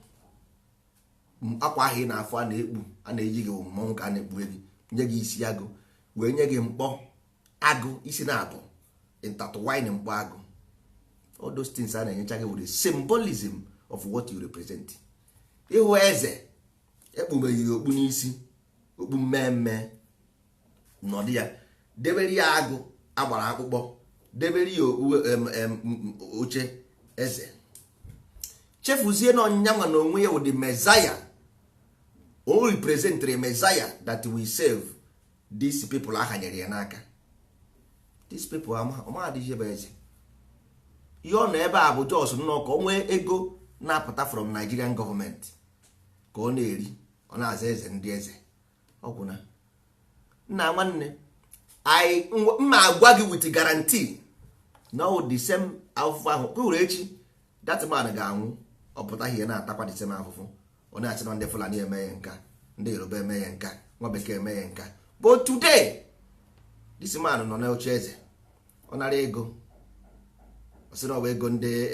Akwa ahụ ị na-afụ a na-ekpu, a na-eyi gị mmọnwụ ka a na-ekpu gị, nye gị isi agụ, wee nye gị mkpọ agụ isi na-abụ intertwine mkpọ agụ. All those things a na-enyecha gị with the symbolism of what you represent. Ịhụ eze ekpubeghị okpu n'isi, okpu mmemme nọdụ ya, debere ya agụ agbara akpụkpọ, debere ya okpu oche eze, chefuzie na ọnyịnya nwa na onwe ya wụ the Messiah. O representịrị Messiah that will save these people ahanyere ya n'aka. These people ọmadịghị ebe eze ihe ọ nọ ebe a bụ just nnọọ ka o nwee ego na-apụta from Nigerian government ka ọ na-eri. Ọ na-aza eze ndị eze ọgwụna nna nwanne. Mma agwa gị with guarantee na ọ the same afụfụ ahụ kwuru echi, that man ga-anwụ, ọ pụtaghị ihe na-atakwa the same afụfụ. Ọ na-achị na ndị Fulani eme ya nka, ndị Yoruba eme ya nka, nwa bekee eme ya nka. But today this man nọ n'oche eze, ọ nara ego, ọ sị na ọ bụ ego ndị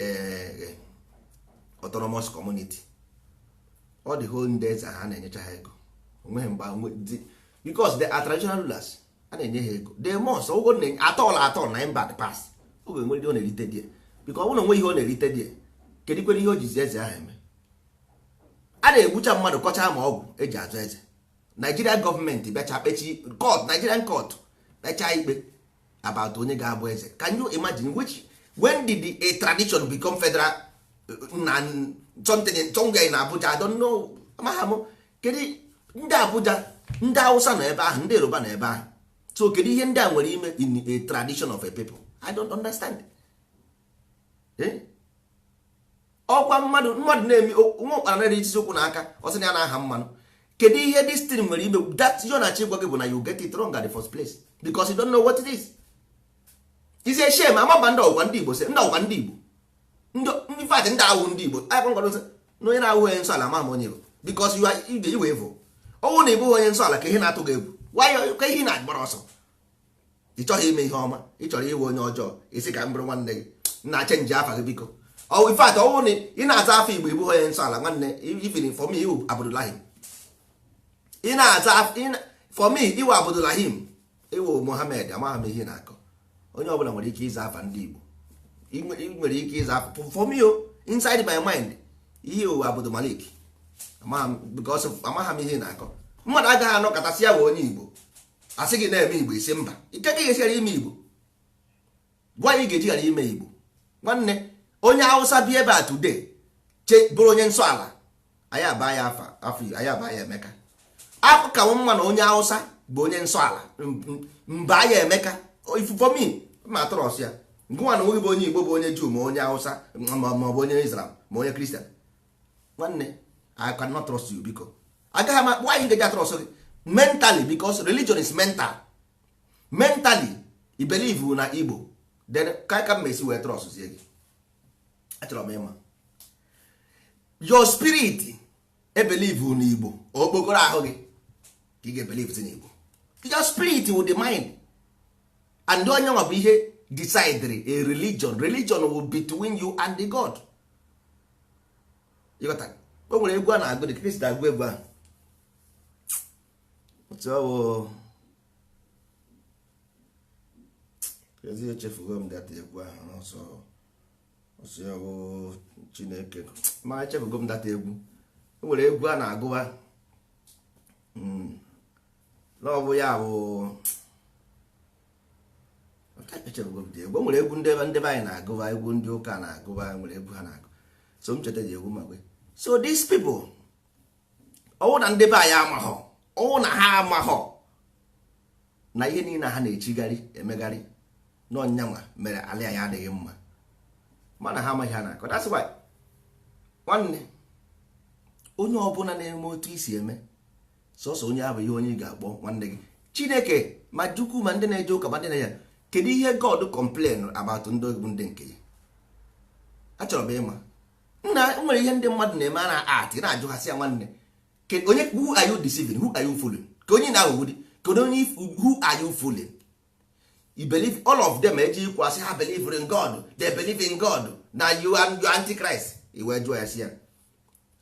autonomous community. Ọ dị whole ndị eze ha na-enyecha ha ego onweghị mgbe, because they are traditional rulers, a na-enye ha ego. They must ụgwọ na atọl atọl na mba the past oge nwere ihe ọ na-erite die, because ọ bụrụ na onwe ihe ọ na-erite die, kedu kwere ihe o jizi eze ahụ eme? A na-egbucha mmadụ, kọcha ma ọgwụ eji azụ eze. Nigeria gọọmenti bịacha kpechi court, Nigerian court kpechaa ikpe about onye ga-abụ eze. Can you imagine? Which when did a tradition become federal na something somewhere in Abuja? I don't know. Amaghị m kedu ndị Abuja, ndị Hausa nọ ebe ahụ, ndị Yoruba nọ ebe ahụ. So kedu ihe ndị a nwere ime in a tradition of a people? I don't understand. Eh? Ọkwa mmadụ na-eme nwa ụkpara na-eri isi okwu n'aka, ọ sị na ya na-aha mmanụ. Kedu ihe this thing nwere ime? That yo na-achọ ịgwa gị bụ na you get it wrong at the first place because you don't know what it is. Is a shame. Amaba ndị ọgwa ndị Igbo sị ndị ọgwa ndị Igbo, ndị in fact ndị ahụ ndị Igbo akwa ngwado nsọ na onye na-ahụ onye nsọ ala ama m onye Igbo, because you are iwe iwe evil. Ọnwụ na ịbụghị onye nsọ ala ka ihe na-atụ gị egwu. Why ka ihe na-agbara ọsọ? Ị chọghị ime ihe ọma, ị chọrọ iwe onye ọjọọ. Isi ka m bụrụ nwanne gị na change afa gị, biko. Ọ in fact ọnwụ na ị na-aza afọ Igbo, ịbụghị onye nsọ ala. Nwanne, even for me, iwu Abdullahim ị na-aza for me, iwu Abdullahim, iwu Mohammed, amaghị m ihe ị na-akọ. Onye ọbụla nwere ike ịza afa ndị Igbo. Ị nwere ike ịza afa for me o inside my mind, ihe owu Abdul Malik, because amaghị m ihe ị na-akọ. Mmadụ agaghị anọkọtasị ya bụ onye Igbo, asị gị na-eme Igbo, isi mba. Ike ka ị ga-esi ghara ime Igbo? Gwa ya, ị ga-eji ghara ime Igbo? Nwanne, onye Hausa bi ebe a today che bụrụ onye nsọ ala, anyị aba ya afa afọ, anyị aba ya Emeka. Akụ ka mma na onye Hausa bụ onye nsọ ala mba ya Emeka. If for me, ma trust ya. Ngụnwa na onwe gị bụ onye Igbo, bụ onye Juu, ma onye Hausa, ma ọ bụ onye Islam, ma onye Kristian, nwanne, I cannot trust you. Biko, agaghị m. Why ga trust gị mentally? Because religion is mental. Mentally you believe na Igbo, then ka m esi wee trust zie gị? Achọrọ m ịma. Your spirit e believe na Igbo, okpokoro ahụ gị ka ị ga-ebelieve na Igbo. Your spirit with the mind and onye nwa bụ ihe decide a religion. Religion will between you and the God. Ịghọta? O nwere egwu a na-agụ dị Kristi agụ egwu ahụ otu ọ bụ ezi. Echefugo m data egwu ahụ n'ọsọ ọsọ ya bụ Chineke ma echefugo m data egwu. O nwere egwu a na-agụwa na ọ bụ ya bụ echefugo m dị egwu. O nwere egwu ndị be anyị na-agụwa, egwu ndị ụka na-agụwa, nwere egwu ha na-agụ. So m cheta ji egwu ma kwe. So these people, ọwụ na ndị be anyị amaghọ, ọwụ na ha amaghọ na ihe niile ha na-echigharị emegharị n'ọnyanwa mere ala anyị adịghị mma, mana ha amaghị ha na-akọ. That's why, nwanne, onye ọbụla na-eme otu isi eme, sọsọ onye ahụ ihe onye ị ga-akpọ nwanne gị. Chineke ma Chukwu, ma ndị na-eje ụka, ma ndị na-eje, kedu ihe God complain about ndị bụ ndị nke ya? Achọrọ m ịma. Nna, nwere ihe ndị mmadụ na-eme a na-art na-ajụghasị ya. Nwanne, onye, who are you deceiving? Who are you fooling? Ka onye na-aghọgbu dị, kedu onye? Who are you fooling? You believe all of them eji ikwu asị ha believe in God, they believe in God na you are you antichrist. I wee jụọ ya, si ya,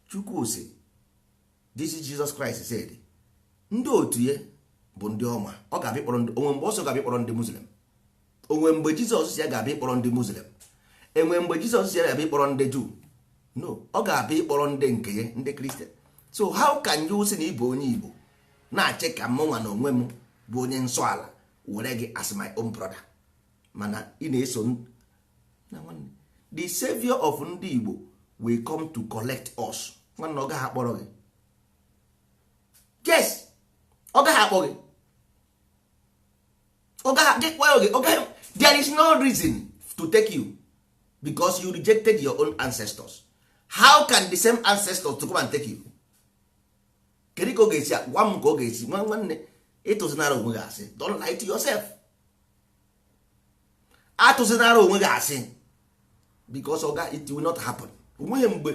Chukwu si This is Jesus Christ said, ndị otu ya bụ ndị ọma. Ọ ga-abịa ịkpọrọ ndị onwe mgbe ọsọ ga-abịa ịkpọrọ ndị Muslim. Onwe mgbe Jizọs si ya ga-abịa ịkpọrọ ndị Muslim? Enwe mgbe Jizọs si ya ga-abịa ịkpọrọ ndị Juu? No, ọ ga-abịa ịkpọrọ ndị nke ya, ndị Kristian. So how can you sị na ịbụ onye Igbo na-achị ka mụ nwa na onwe m bụ onye nsọ ala were gị as my own brother, mana ị na-eso na nwanne? The savior of ndị Igbo will come to collect us. Nwanne, ọ gaghị akpọrọ gị. Yes, ọ gaghị akpọ gị. Ọ gaghị gị gị, ọ gaghị. There is no reason to take you because you rejected your own ancestors. How can the same ancestors to come and take you? Kedu ka ọ ga-esi? Gwa m ka ọ ga-esi. Nwa nwanne, ịtụzinara onwe gị asị. Don't lie to yourself. Atụzinara onwe gị asị because oga, it will not happen. Onweghị mgbe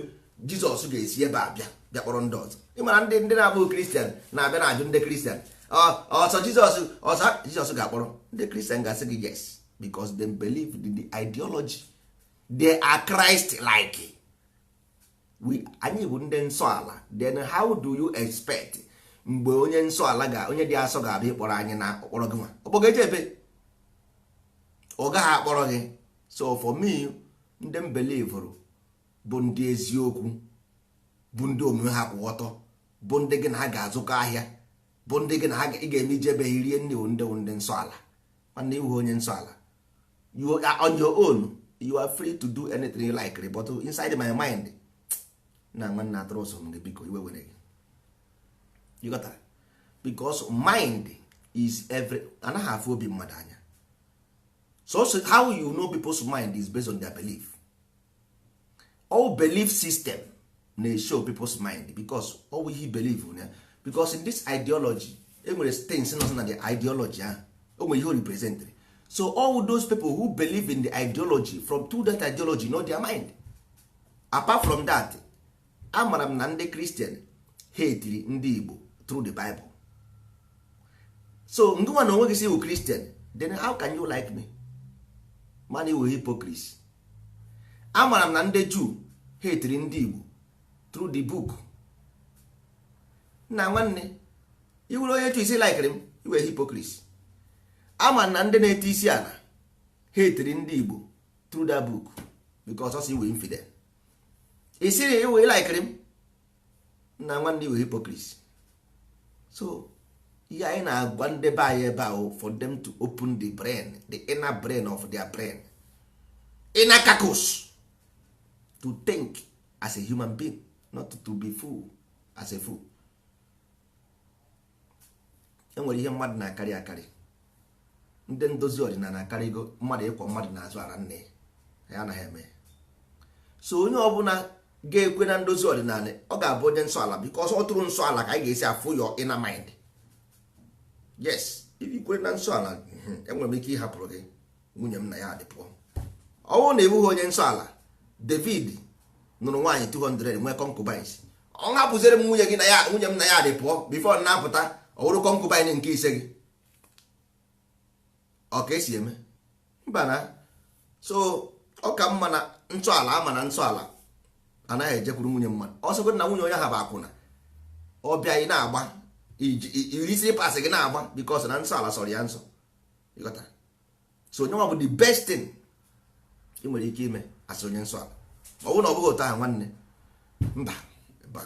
Jizọs ga-esi ebe a bịa bịa kpọrọ ndị ọzọ. Ịmara ndị na-abụghị Kristian na-abịa na-ajụ ndị Kristian ọsọ Jizọs, ọsọ Jizọs ga-akpọrọ ndị Kristian ga-asị gị yes, because they believe in the ideology. They are Christ like. We, anyị bụ ndị nsọ ala. Then how do you expect mgbe onye nsọ ala ga, onye dị asọ ga-abịa ịkpọrọ anyị na ọkpọrọ gị nwa? Ọ ga-eje ebe ọ gaghị akpọrọ gị. So for me, ndị m believerụ bụ ndị eziokwu, bụ ndị omume ha kwụ ọtọ, bụ ndị gị na ha ga-azụkọ ahịa, bụ ndị gị na ha ị ga-eme ijebeghị rie nne, bụ ndị nsọ ala. Nwanne, iwu onye nsọ ala, you are on your own. You are free to do anything you like, but inside my mind na nwanne, atụrụ ụzọ m gị, biko, iwe were gị. You got that? Because mind is every, anaghị afụ obi mmadụ anya. So how you know people's mind is based on their belief. All belief system na-show people's mind because all we believe na, because in this ideology enwere things nọ na the ideology ahụ, o nwere ihe o represent. So all those people who believe in the ideology, from to that ideology know their mind. Apart from that, amara m na ndị Christian hateri ndị Igbo through the Bible. So ngịnwa na onwe gị si iwu Christian, then how can you like me? Mana iwu hypocrite. Amara m na ndị Jew hateri ndị Igbo through the book. Nna nwanne, iwere onye Jew isi likere m, iwe hypocrite. Ama na ndị na-ete isi ala hateri ndị Igbo through that book because ọ sị iwe infidel. Isiri iwe likere m, nna nwanne, iwe hypocrite. So ihe anyị na-agwa ndị be anyị ebe ahụ, for them to open the brain, the inner brain of their brain, inner carcass, to think as a human being, not to be fool as a fool. Enwere ihe mmadụ na-akarị akarị. Ndị ndozi ọdịnala akarịgo mmadụ ịkwọ mmadụ n'azụ ara nne ya anaghị eme. So onye ọbụla ga-ekwe na ndozi ọdịnala, ọ ga-abụ onye nsọ ala, because ọ tụrụ nsọ ala ka anyị ga-esi afụ your inner mind. Yes, if i kwere na nsọ ala, enwere m ike ịhapụrụ gị nwunye m na ya dị pụọ. Ọ bụrụ na ịbụghị onye nsọ ala, David nụrụ nwaanyị 200, nwee concubines. Ọ hapụziere m nwunye gị na ya, nwunye m na ya dị pụọ before na-apụta, ọ bụrụ concubine nke ise gị. Ọ ka esi eme? Mba na. So ọ ka mma na ntọala ama na ntọala anaghị ejekwuru nwunye mmadụ. Ọ sịgodị na nwunye onye ahụ bụ akwụna, ọ bịa, ị na-agba iri slippers gị na-agba because na nsọ ala sọrọ ya nsọ. Ịghọtara? So onye nwa bụ the best thing ị nwere ike ime asị onye nsọ ala. Ọ bụrụ na ọ bụghị otu ahụ, nwanne, mba,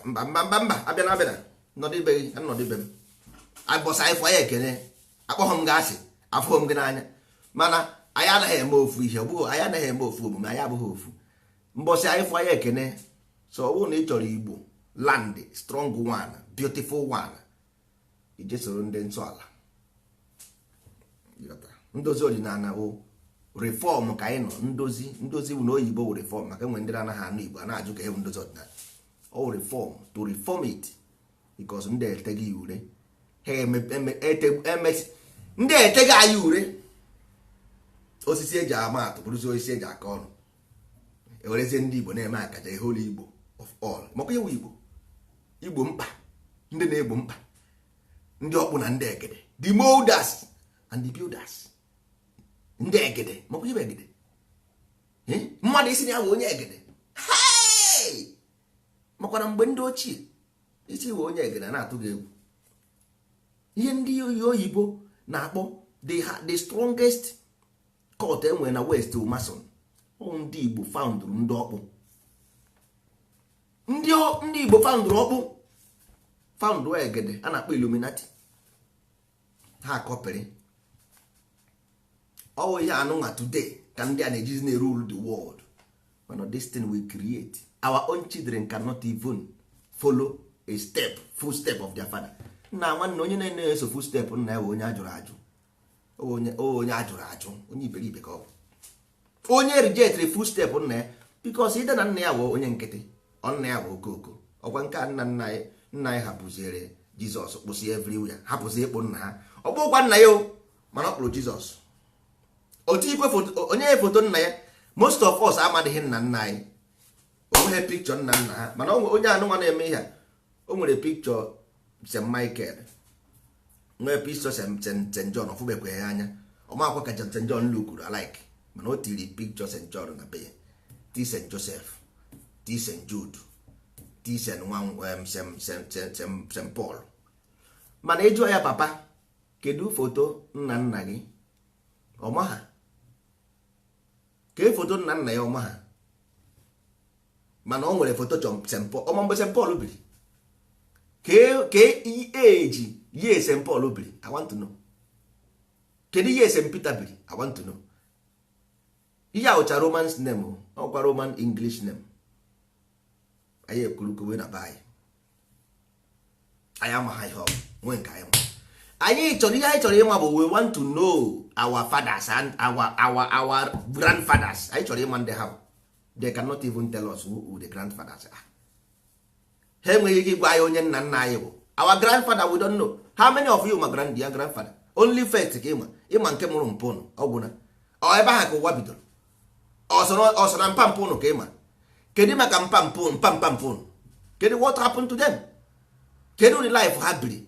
mba, mba, mba, mba. Abịa na abịa na nọdụ ibe gị, nọdụ ibe m. Abọsa anyị fụ, anyị ekene. Akpọghọ m gị asị, afụghị m gị n'anya, mana anyị anaghị eme ofu ihe. Ọ bụghị anyị anaghị eme ofu omume, anyị abụghị ofu. Mbọsị anyị fụ, anyị ekene. So ọ bụrụ na ị chọrọ Igbo land, strong one, beautiful one, ije soro ndị ntọala. Ndozi ọdịnala bụ reform ka anyị nọ. Ndozi, ndozi bụ na oyibo bụ reform, maka enwe ndị na-anaghị anụ Igbo a na-ajụ ka e bụ ndozi ọdịnala. Ọ reform, to reform it, because ndị eteghị ure ha ndị eteghị anyị ure. Osisi eji ama atụ bụrụzi osisi eji aka ọnụ. Ewerezie ndị Igbo na-eme akaja. Whole Igbo of all, makwa ewu Igbo, Igbo mkpa, ndị na-egbo mkpa, ndị ọkpụ na ndị egede, the molders and the builders, ndị egede. Makwa ibe egede, mmadụ isi na ya bụ onye egede. Makwana mgbe ndị ochie Isi wee onye egede na-atụ gị egwu. Ihe ndị oyibo na-akpọ the strongest cult enwere na West, Mason. Ndị Igbo foundrụ ndị ọkpụ, ndị Igbo foundrụ ọkpụ, foundụ egede a na-akpọ Illuminati. Ha kọpịrị ọwụ ihe anụnwa today ka ndị a na-ejizi na-erule the world. Mana this thing we create, our own children cannot even follow a step, full step of their father. Nna nwanne, onye na-eso full step nna ya bụ onye ajụrụ ajụ, onye ajụrụ ajụ, onye iberibe ka ọ bụ, onye rejectri full step nna ya, because ide na nna ya bụ onye nkịtị, ọ nna ya bụ okooko. Ọkwa nke a nna nna anyị, nna anyị hapụziere Jizọs kpụsị everywhere, hapụzi ịkpụ nna ha. Ọ bụkwa nna ya o, mana ọ kpụrụ Jizọs otu ikwe foto, onye foto nna ya. Most of us amadịghị nna nna anyị, onweghị picture nna nna ha. Mana onye anụnwa na-eme ihe a, o nwere picture St Michael, nwee picture St John. Ọfụbekwa ya anya, ọmakwa ka St John lukuru alike, mana o tiri picture St John na be ya, ti St Joseph, ti St Jude, ti St nwa St Paul. Mana ịjụọ ya, "Papa, kedu foto nna nna gị?" Ọmaha kee foto nna nna ya, ọmaha. Mana o nwere foto St Paul. Ọma mgbe St Paul biri, kee eji ye St Paul biri? I want to know. Kedu ihe St Peter biri? I want to know. Ihe awụcha Roman name, ọkwa Roman English name. Anyị ekwurukowe na be anyị, anyị amaghị ihe ọ nwee nke anyị ma. Anyị chọrọ, ihe anyị chọrọ ịma bụ, we want to know our fathers and our grandfathers. Anyị chọrọ ịma ndị ha bụ. They cannot even tell us who the grandfathers are. Ha enweghị ike ịgwa anyị onye nna nna anyị bụ, our grandfather. We don't know. How many of you ma grand ya grandfather? Only first ka ịma, ịma nke mụrụ mpụnụ ọgwụna ọ ebe ahụ ka ụwa bidoro. Ọsọ na mpa mpụnụ ka ịma. Kedu maka mpa mpụnụ, mpa mpa mpụnụ? Kedu what happened to them? Kedu the life ha biri?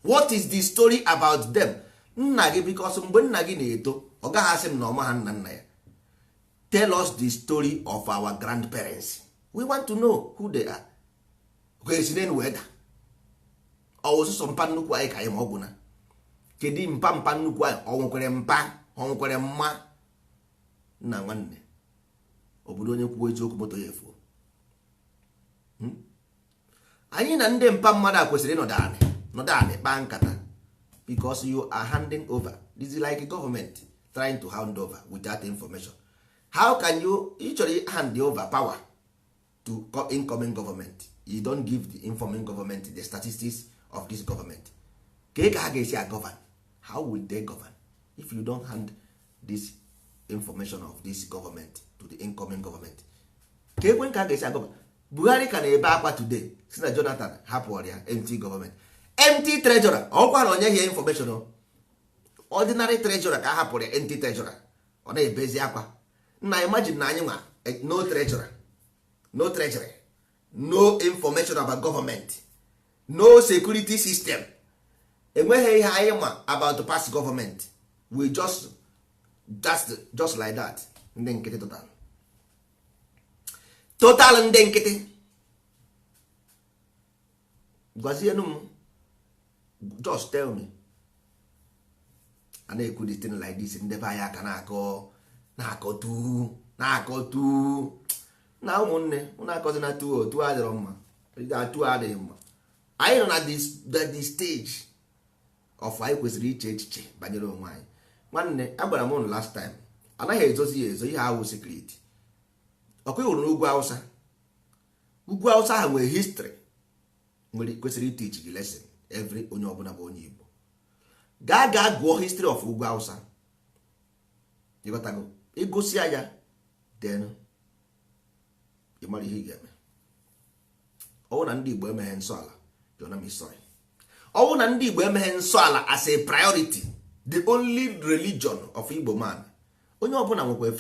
What is the story about them? Nna gị, because mgbe nna gị na-eto, ọ gaghị asị m na ọma ha nna nna ya. Tell us the story of our grandparents. We want to know who they are. Ka esi n'elu wee da ọwụsụsọ mpa nnukwu anyị ka anyị ma ọ gwụna. Kedu mpa mpa nnukwu anyị? Ọ nwekwere mpa, ọ nwekwere mma? Nna nwanne, obodo onye kwuo eziokwu, moto ya efuo. Anyị na ndị mpa mmadụ a kwesịrị ịnọdụ anị, nọdụ anị kpaa nkata, because you are handing over. This is like government trying to hand over without information. How can you, ị chọrọ hand over power to incoming government, you don't give the incoming government the statistics of this government? Ka ka ha ga-esi a govern? How will they govern if you don't hand this information of this government to the incoming government? Ka ekwe ka a ga-esi a govern? Buhari ka na-ebe akwa today si na Jonathan hapụ ọrịa empty government, empty treasurer. Ọkwa na onye ya information o, ordinary treasurer ka a hapụrụ ya, empty treasurer, ọ na-ebezi akwa. Nna, imagine na anyị nwa, no treasurer, no treasury, no information about government, no security system, enweghị ihe anyị ma about past government. We just like that, ndị nkịtị, total, total ndị nkịtị. Gwazienụ m, just tell me. A na-ekwu this thing like this, ndị be anyị aka na-akọ, na-akọ tu, na-akọ tu. Na ụmụnne ụnụ, akọzi na tu otu adịrọ mma, tu adịghị mma. Anyị nọ na this stage of anyị kwesịrị iche echiche banyere onwe anyị. Nwanne, agwara m ụnụ last time, anaghị ezozi ya ezo. Ihe awụ secret ọkwa ịhụrụ n'ugwu Awụsa. Ugwu Awụsa ahụ nwere history, nwere kwesịrị iteach gị lesson. Every onye ọbụla bụ onye Igbo, gaa gaa gụọ history of ugwu Awụsa. Ịghọtago? Ịgụsịa ya, then ị mara ihe ị ga-eme. Ọwụ na ndị Igbo emeghe nsọ ala, jụna m sorry, ọwụ na ndị Igbo emeghe nsọ ala as a priority, the only religion of Igbo man. Onye ọbụla nwekwa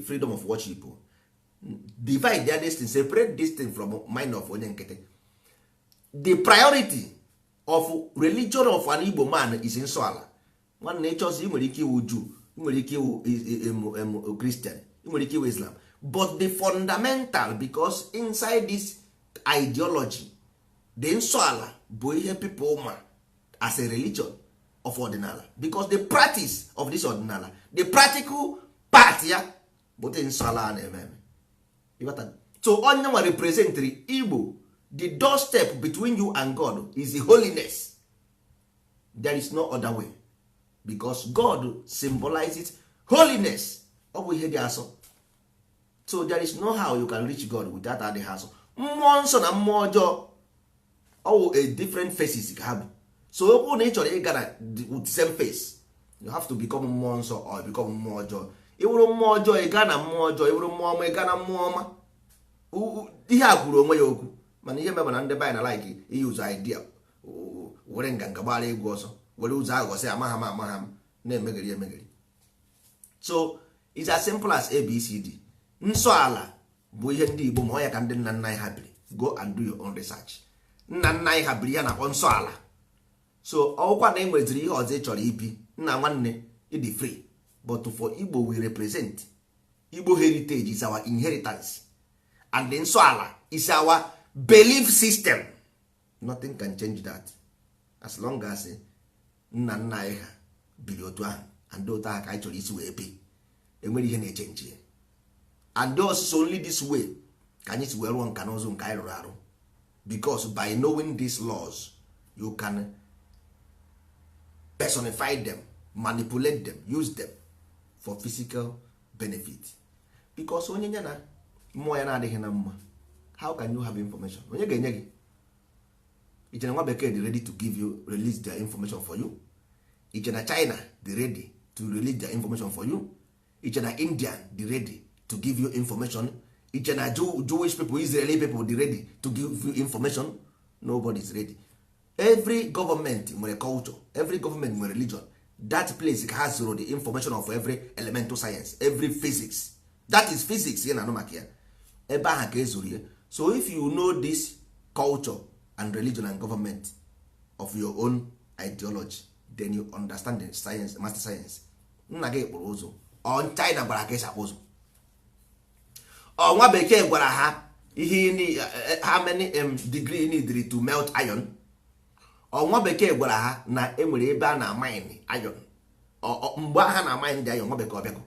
freedom of worship. Divide their destiny, separate this thing from mind of onye nkịtị. The priority of religion of an Igbo man is nsọ ala. Nwanne, ịchọzi, ị nwere ike iwu Jew, ị nwere ike iwu Christian, ị nwere ike iwu Islam, but the fundamental, because inside this ideology The nsọ ala bụ ihe people ma as a religion of ọdịnala, because the practice of this ọdịnala, the practical part ya bụ the nsọ ala a na-eme eme. Ịghọtago? So onye nwa representri Igbo, the doorstep between you and God is the holiness. There is no other way, because God symbolizes holiness. Ọ bụ ihe dị asọ. So there is no how you can reach God without adịghị asọ. Mmụọ nsọ na mmụọ ọjọọ ọwụ a different faces ka ha bụ. So ọ bụrụ na ị chọrọ ịga na with same face, you have to become mmụọ nsọ or become mmụọ ọjọọ. Ịwụrụ mmụọ ọjọọ, ị gaa na mmụọ ọjọọ. Ịwụrụ mmụọ ọma, ị gaa na mmụọ ọma. Ihe a kwuru onwe ya okwu, mana ihe mebara ndị be anyị na like use idea were nganga gbara egwu ọsọ, were ụzọ aghụghọ sị amagha m, amagha m, na-emegheri emegheri. So it's as simple as ABCD. Nsọ ala bụ ihe ndị Igbo ma ọ ya ka ndị nna nna anyị ha biri. Go and do your own research. Nna nna anyị ha biri ya na-akpọ nsọ ala. So ọkwa na ị nweziri ihe ọzọ ị chọrọ ibi, nna nwanne, ịdị free. But for Igbo, we represent Igbo heritage is our inheritance, and the nsọ ala is our belief system. Nothing can change that, as long as nna nna anyị ha biri otu ahụ and otu ahụ ka anyị chọrọ isi wee bi. Enwere ihe na-echange ya. And also only this way ka anyị si wee rụọ nka na ụzụ nke anyị rụrụ arụ, because by knowing these laws, you can personify them, manipulate them, use them for physical benefit. Because onye ya na mmụọ ya na-adịghị na mma, how can you have information? Onye ga-enye gị? Ichere nwa bekee dị ready to give you, release their information for you? Iche na China dị ready to release their information for you? Iche na India dị ready to give you information? Iche na Jewish people, Israeli people dị ready to give you information? Nobody is ready. Every government nwere culture, every government nwere religion. That place ka ha zoro the information of every elemental science, every physics. That is physics ị na-anụ maka ya, ebe ahụ ka ezoro ya. So if you know this culture and religion and government of your own ideology, then you understand the science, master science. Nna gị kpụrụ ụzụ, ọ China gwara ka esi akpụ ụzụ, ọ nwa bekee gwara ha ihe how many degree need to melt iron, ọ nwa bekee gwara ha na enwere ebe a na mine iron. Mgbe ha na mine dị iron, nwa bekee ọbịago,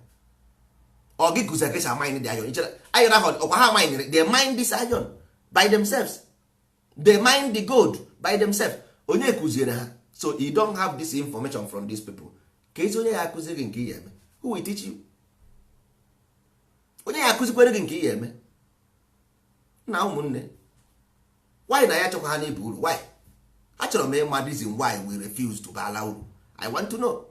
ọ gị kụziri ka esi mine dị iron? Ichere iron ahụ ọkwa ha mine? They mine this iron by themselves. They mine the gold by themselves. Onye kụziere ha? So you don't have this information from these people. Ka ezi onye ya akụziri gị nke ihe eme? Who will teach you? Onye ya akụzikwere gị nke ihe eme? Na ụmụnne, why na ya chọkwa ha n'ibu uru? Why? Achọrọ m ịma reason why we refuse to bala uru. I want to know,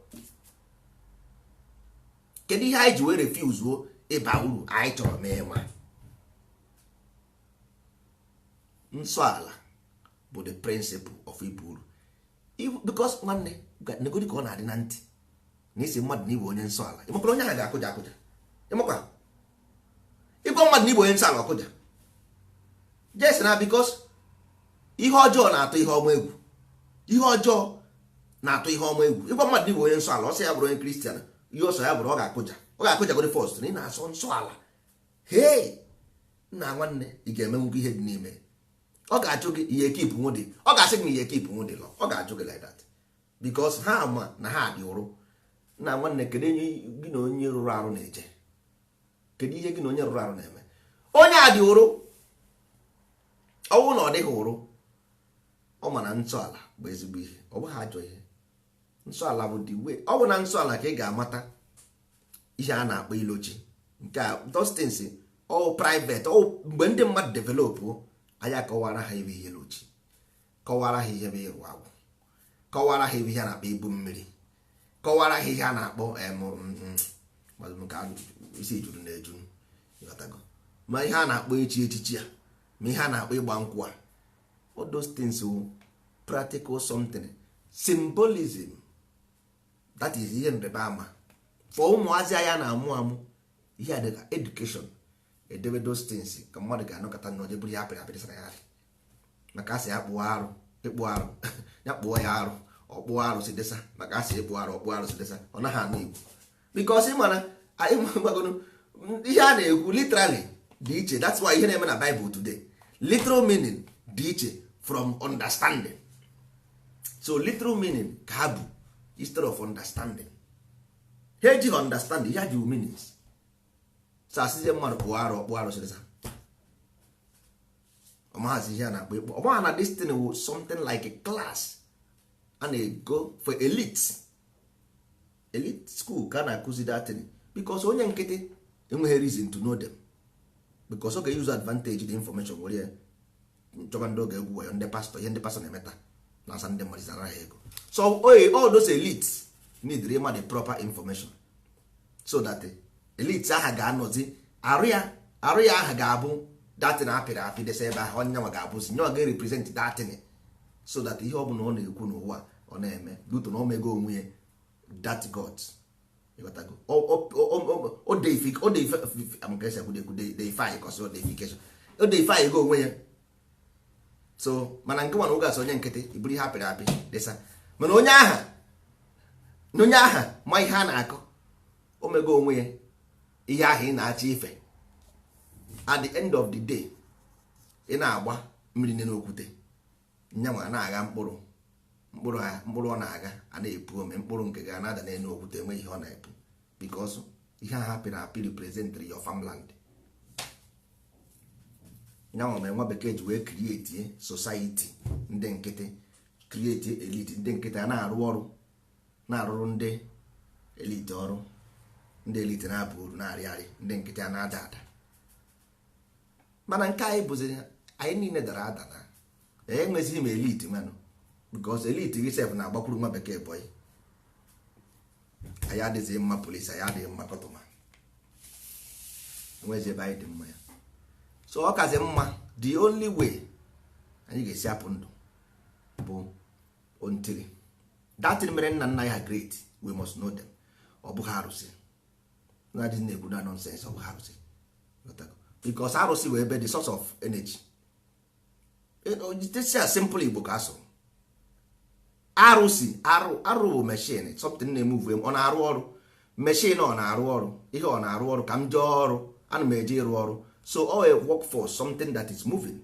kedu ihe anyị ji wee refuse o ịba uru? Anyị chọrọ m ịma. Nsọ ala bụ the principle of ibu uru, because nwanne, negodi ka ọ na-adị na ntị na isi mmadụ na ibe onye nsọ ala. Ịmakwara onye ahụ ga-akụja akụja. Ịmakwa ịgwa mmadụ na ibe onye nsọ ala, ọkụja jes na, because ihe ọjọọ na-atụ ihe ọma egwu. Ihe ọjọọ na-atụ ihe ọma egwu. Ịgwa mmadụ na ibe onye nsọ ala, ọsọ ya bụrụ onye Christian, ihe ọsọ ya bụrụ, ọ ga-akụja, ọ ga-akụjagodi first na ị na-asọ nsọ ala. Hey, nna nwanne, ị ga-emenwukwu ihe dị n'ime. Ọ ga-ajụ gị ihe keep nwụdị, ọ ga-asị gị na ihe keep nwụdị lọ. Ọ ga-ajụ gị like that because ha ma na ha dị ụrụ. Nna nwanne, kedu ihe gị na onye rụrụ arụ na-eje? Kedu ihe gị na onye rụrụ arụ na-eme? Onye a dị ụrụ, ọnwụ na ọ dịghị ụrụ, ọ ma na nsọ ala bụ ezigbo ihe, ọ bụghị ajọ ihe. Nsọ ala bụ the way. Ọ bụ na nsọ ala ka ị ga-amata ihe a na-akpọ ilochi nke a, those things all private. All mgbe ndị mmadụ develop, anyị akọwara ha ebe ihe lochi, kọwara ha ihe bụ ịrụ agwụ, kọwara ha ebe ihe a na-akpọ ibu mmiri, kọwara ha ihe a na-akpọ nke isi juru na eju, ịghọtago? Ma ihe a na-akpọ echi echichi a, ma ihe a na-akpọ ịgba nkwụ a, all those things wụ practical something, symbolism. That is ihe nrịba ama for ụmụazị anya na-amụ amụ ihe a dịka education. Edebe those things ka mmadụ ga-anọkọta na oje bụrụ ya apịrị apịrị sara ya arị, maka asị ya kpụọ arụ, ịkpụ arụ ya, kpụọ ya arụ, ọ kpụọ arụ si desa, maka asị ịkpụ arụ, ọkpụ arụ si desa. Ọ naghị anụ Igbo, because ị mara anyị gbagoro ihe a na-ekwu literally dị iche. That's why ihe na-eme na Bible today, literal meaning dị iche. from understanding. So literal meaning ka ha bụ instead of understanding. Ha ejighị understanding, ha ji meanings. So asịzie mmadụ kpụọ arụ, ọkpụ arụ sịrịsa ọmahazi ihe a na-akpọ ịkpọ ọmaha na this thing wụ something like a class a na-ego for elite, elite school ka a na-akụzi that thing, because onye nkịtị enweghị reason to know them, because ọ ga-use advantage the information were ya chọba ndị oge egwu wayo, ndị pastọ, ihe ndị pastọ na-emeta na asa ndị mmadụ zara ha ego. So oye, all those elites need ịma the proper information so that elites aha ga-anọzi arụ ya, arụ ya aha ga-abụ datin apịrị apị desa ebe ahụ, onye nwa ga-abụzi nye ọ ga-represent datin, so that ihe ọ bụla ọ na-ekwu n'ụwa ọ na-eme duto na omego onwe ya that god. Ịghọtago? O deify go onwe ya. So mana nke nwa na oge asị onye nkịtị iburu ihe apịrị apị desa, mana onye aha na onye aha ma ihe a na-akọ, omego onwe ya ihe ahụ ị na-achọ ife. At the end of the day, ị na-agba mmiri n'okwute, nyanwa na-agha mkpụrụ, mkpụrụ ha, mkpụrụ ọ na-agha a na-epu ome, mkpụrụ nke ga na-ada n'elu okwute enwe ihe ọ na-epu, because ihe ahụ apịrị apị represent your farmland. Nyanwa mere nwa bekee ji wee create society ndị nkịtị, create elite ndị nkịtị a na-arụ ọrụ, na-arụrụ ndị elite ọrụ, ndị elite na-aba uru na-arị arị, ndị nkịtị a na-ada ada. Mana nke anyị bụzi anyị niile dara ada na enwezighị m elite manụ, because elite gị sef na-agbakwuru nwa bekee boy. Anyị adịghị mma polisi, anyị adịghị mma kọtụma, enwezi ebe anyị dị mma ya. So ọ kazi mma, the only way anyị ga-esi apụ ndụ bụ until that thing mere nna nna ya great, we must know them. Ọ bụghị arụsị na-adịghị na-ekwu na nonsense, ọ bụghị arụsị, because arụsị wee ebe the source of energy. This is simple Igbo ka asụ arụsị. Arụ, arụ bụ machine, something na-emove, ọ na-arụ ọrụ, machine ọ na-arụ ọrụ, ihe ọ na-arụ ọrụ ka m jee ọrụ, ana m eje ịrụ ọrụ. So all a work for something that is moving.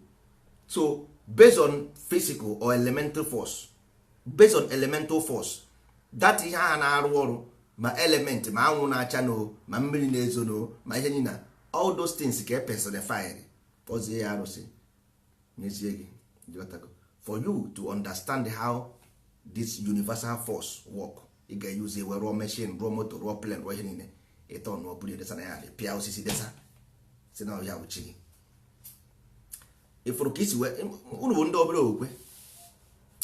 So based on physical or elemental force, based on elemental force, that ihe a na-arụ ọrụ, ma element, ma anwụ na-acha no, ma mmiri na-ezo no, ma ihe niile, all those things ka e personified, kpọzie ya arụsị, nyezie gị. Ghọtago? For you to understand how this universal force work, ị ga-use wee rụọ machine, rụọ moto, rụọ plane, rụọ ihe niile, ịtọ nụọ buru desa na ya dị, pịa osisi desa, si na ọhịa bụ chi gị. Ịfụrụ ka isi wee unu bụ ndị obere okwukwe.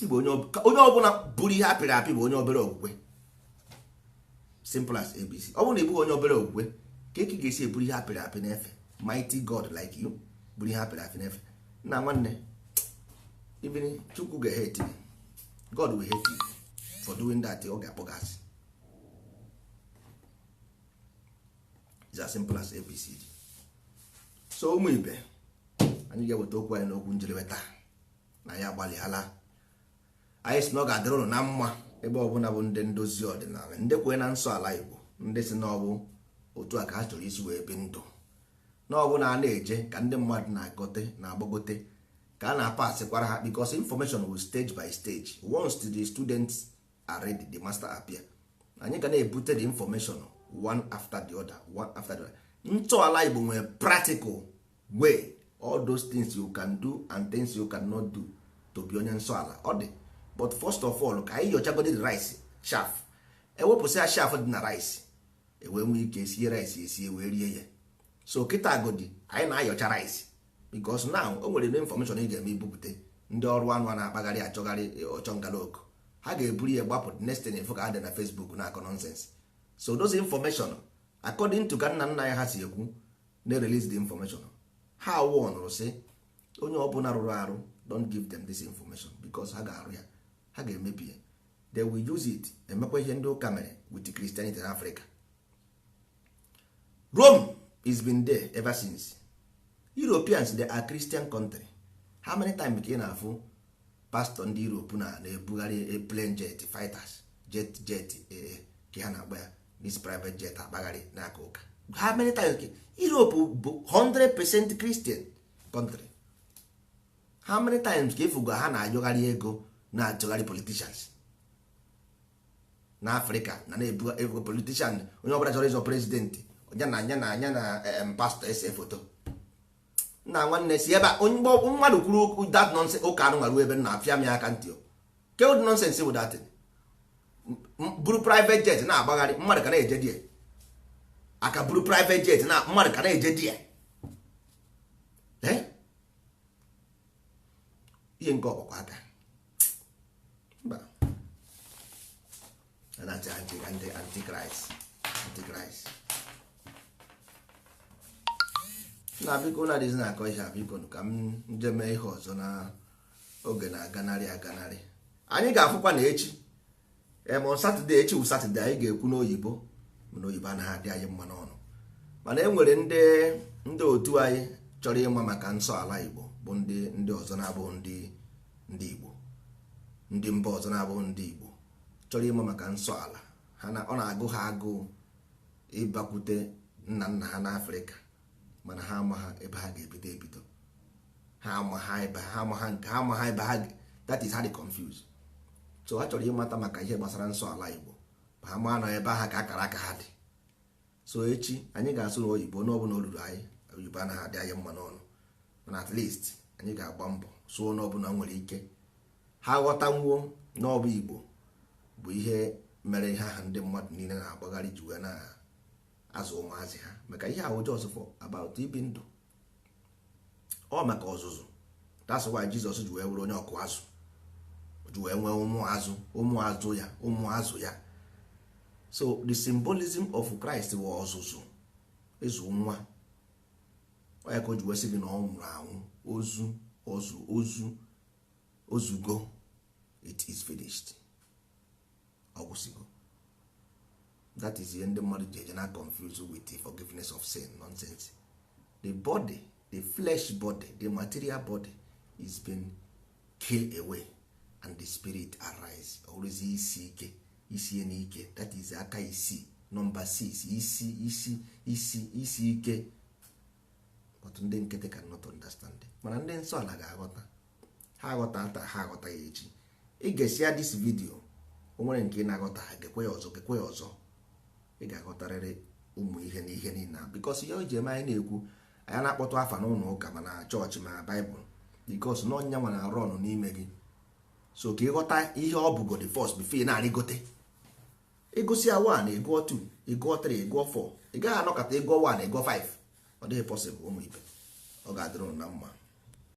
Igbo, onye ọbụla buru ihe apịrị apị bụ onye obere okwukwe, simple as ABC. Ọ bụrụ na ị bụghị onye obere okwukwe, ka eke ga-esi eburu ihe apịrị apị n'efe? Mighty God like you buru ihe apịrị apị n'efe nna nwanne, even Chukwu ga-hate you. God will hate you for doing that. Ọ ga-akpọ gị asị. It's as simple as ABCD. So ụmụ ibe, anyị ga-eweta okwu anyị n'okwu njedebe taa na ya agbalịala. Anyị sị na ọ ga-adịrị ụnụ na mma ebe ọbụla bụ ndị ndozi ọdịnala, ndị kwee na nsọ ala Igbo, ndị si na ọ bụ otu a ka ha chọrọ isi wee bi ndụ, na ọbụla a na-eje ka ndị mmadụ na-agote na-agbagote ka a na-apasịkwara ha, because information will stage by stage. Once the students are ready, the master appear. Anyị ga na-ebute the information one after the other, one after the other. Ntọala Igbo nwere practical way, all those things you can do and things you cannot do to be onye nsọ ala ọ dị. But first of all, ka anyị nyochagodi the rice chaff, ewepụsị ya chaff dị na rice, ewee nwee ike sie rice esie wee rie ya. So kịta godi anyị na-ayọcha rice, because now o nwere no information ị ga-eme ibupụte ndị ọrụ anụ a na-akpagharị achọgharị ọchọngala oku, ha ga-eburu ya gbapụ. The next thing ka adị na Facebook na-akọ nonsense. So those information, according to ka nna nna ya ha si ekwu na release the information, ha wọnụrụ sị onye ọbụla rụrụ arụ, don't give them this information, because ha ga-arụ ya, ha ga-emebi ya, they will use it emekwa ihe ndị ụka mere with Christianity in Africa. Rome is been there ever since. Europeans, they are Christian country. How many times ka ị na-afụ pastor ndị Europe na na-ebugharị plane, jet fighters, jet ka ha na-agba ya, this private jet akpagharị n'aka ụka? How many times? Europe bụ 100% Christian country. How many times ka ịfụgo ha na-ajụgharị ego, na-achọgharị politicians na Afrịka, na na-ebu ego politician? Onye ọbụla chọrọ ịzọ president, ya na anya na anya na pastọ ese foto nna nwanne si ebe a. Onye mmadụ kwuru okwu that nonsense, ụka anụ nwaruo ebe m na-afịa m ya aka ntị o. Ke ụdị nonsense bụ that? Buru private jet na-agbagharị, mmadụ ka na-eje die aka. Buru private jet na mmadụ ka na-eje die. Eh? Ihe nke ọgbakwa aka mba a na-achị antichrist, antichrist na biko na adịzi na-akọ ihe a. Biko ka m nje mee ihe ọzọ na oge na-aganarị aganarị. Anyị ga-afụkwa na echi on Saturday, echi wụ Saturday, anyị ga-ekwu n'oyibo, mana oyibo anaghị adị anyị mma n'ọnụ. Mana e nwere ndị otu anyị chọrọ ịma maka nsọ ala Igbo, bụ ndị ọzọ na-abụghị ndị Igbo, ndị mba ọzọ na-abụghị ndị Igbo chọrọ ịma maka nsọ ala ha na ọ na-agụ ha agụụ ịbakwute nna nna ha n'Afrịka, mana ha ama ha ebe ha ga-ebido ebido. Ha ama ha ebe ha ama ha nke ha ama ha ebe ha, that is ha dị confused. So ha chọrọ ịmata maka ihe gbasara nsọ ala Igbo, ma ha maa na ebe ha ka akara aka ha dị. So echi anyị ga-asụ n'oyibo n'ọbụla o ruru anyị. Oyibo anaghị adị anyị mma n'ọnụ, mana at least anyị ga-agba mbọ sụọ n'ọbụla nwere ike ha ghọtanwuo n'ọbụ Igbo bụ ihe mere ihe ahụ ndị mmadụ niile na-agbagharị ji wee na-azụ ụmụazị ha maka ihe ahụ, just for about ibi ndụ ọ maka ọzụzụ. That's why Jizọs ji wee wụrụ onye ọkụ azụ, ji wee nwee ụmụ azụ, ụmụ azụ ya, ụmụ azụ ya. So the symbolism of Christ bụ ọzụzụ, ịzụ nwa. Onye ka o ji wee sị gị na ọ nwụrụ anwụ, ozu ozu ozu ozugo, it is finished, ọ gwụsịgo. That is ihe ndị mmadụ ji eje na confuse with the forgiveness of sin nonsense. The body, the flesh body, the material body is been killed away and the spirit arise. Ọrụzi isi ike, isie n'ike. That is aka isii, number 6, isi isi isi isi ike. But ndị nkịtị cannot understand, mana ndị nsọ ala ga-aghọta. Ha aghọta taa, ha aghọta ya echi. Ị ga-esi this video, o nwere nke ị na-aghọta, ha gekwe ya ọzọ, gekwe ya ọzọ, ị ga-aghọtarịrị ụmụ ihe na ihe niile, because ihe o ji eme anyị na-ekwu, anyị na-akpọtụ afa n'ụlọ ụka, ma na chọọchị, ma baịbụl, because na ọnya nwa na-arụ ọnụ n'ime gị. So ka ịghọta ihe ọ bụgodi first before ị na-arịgote. Ịgụsị ya 1, ịgụọ 2, ịgụọ 3, ịgụọ 4. Ị gaghị anọkọta ịgụọ 1, ịgụọ 5, ọ dịghị possible. Ụmụ ibe, ọ ga-adịrị unu na mma.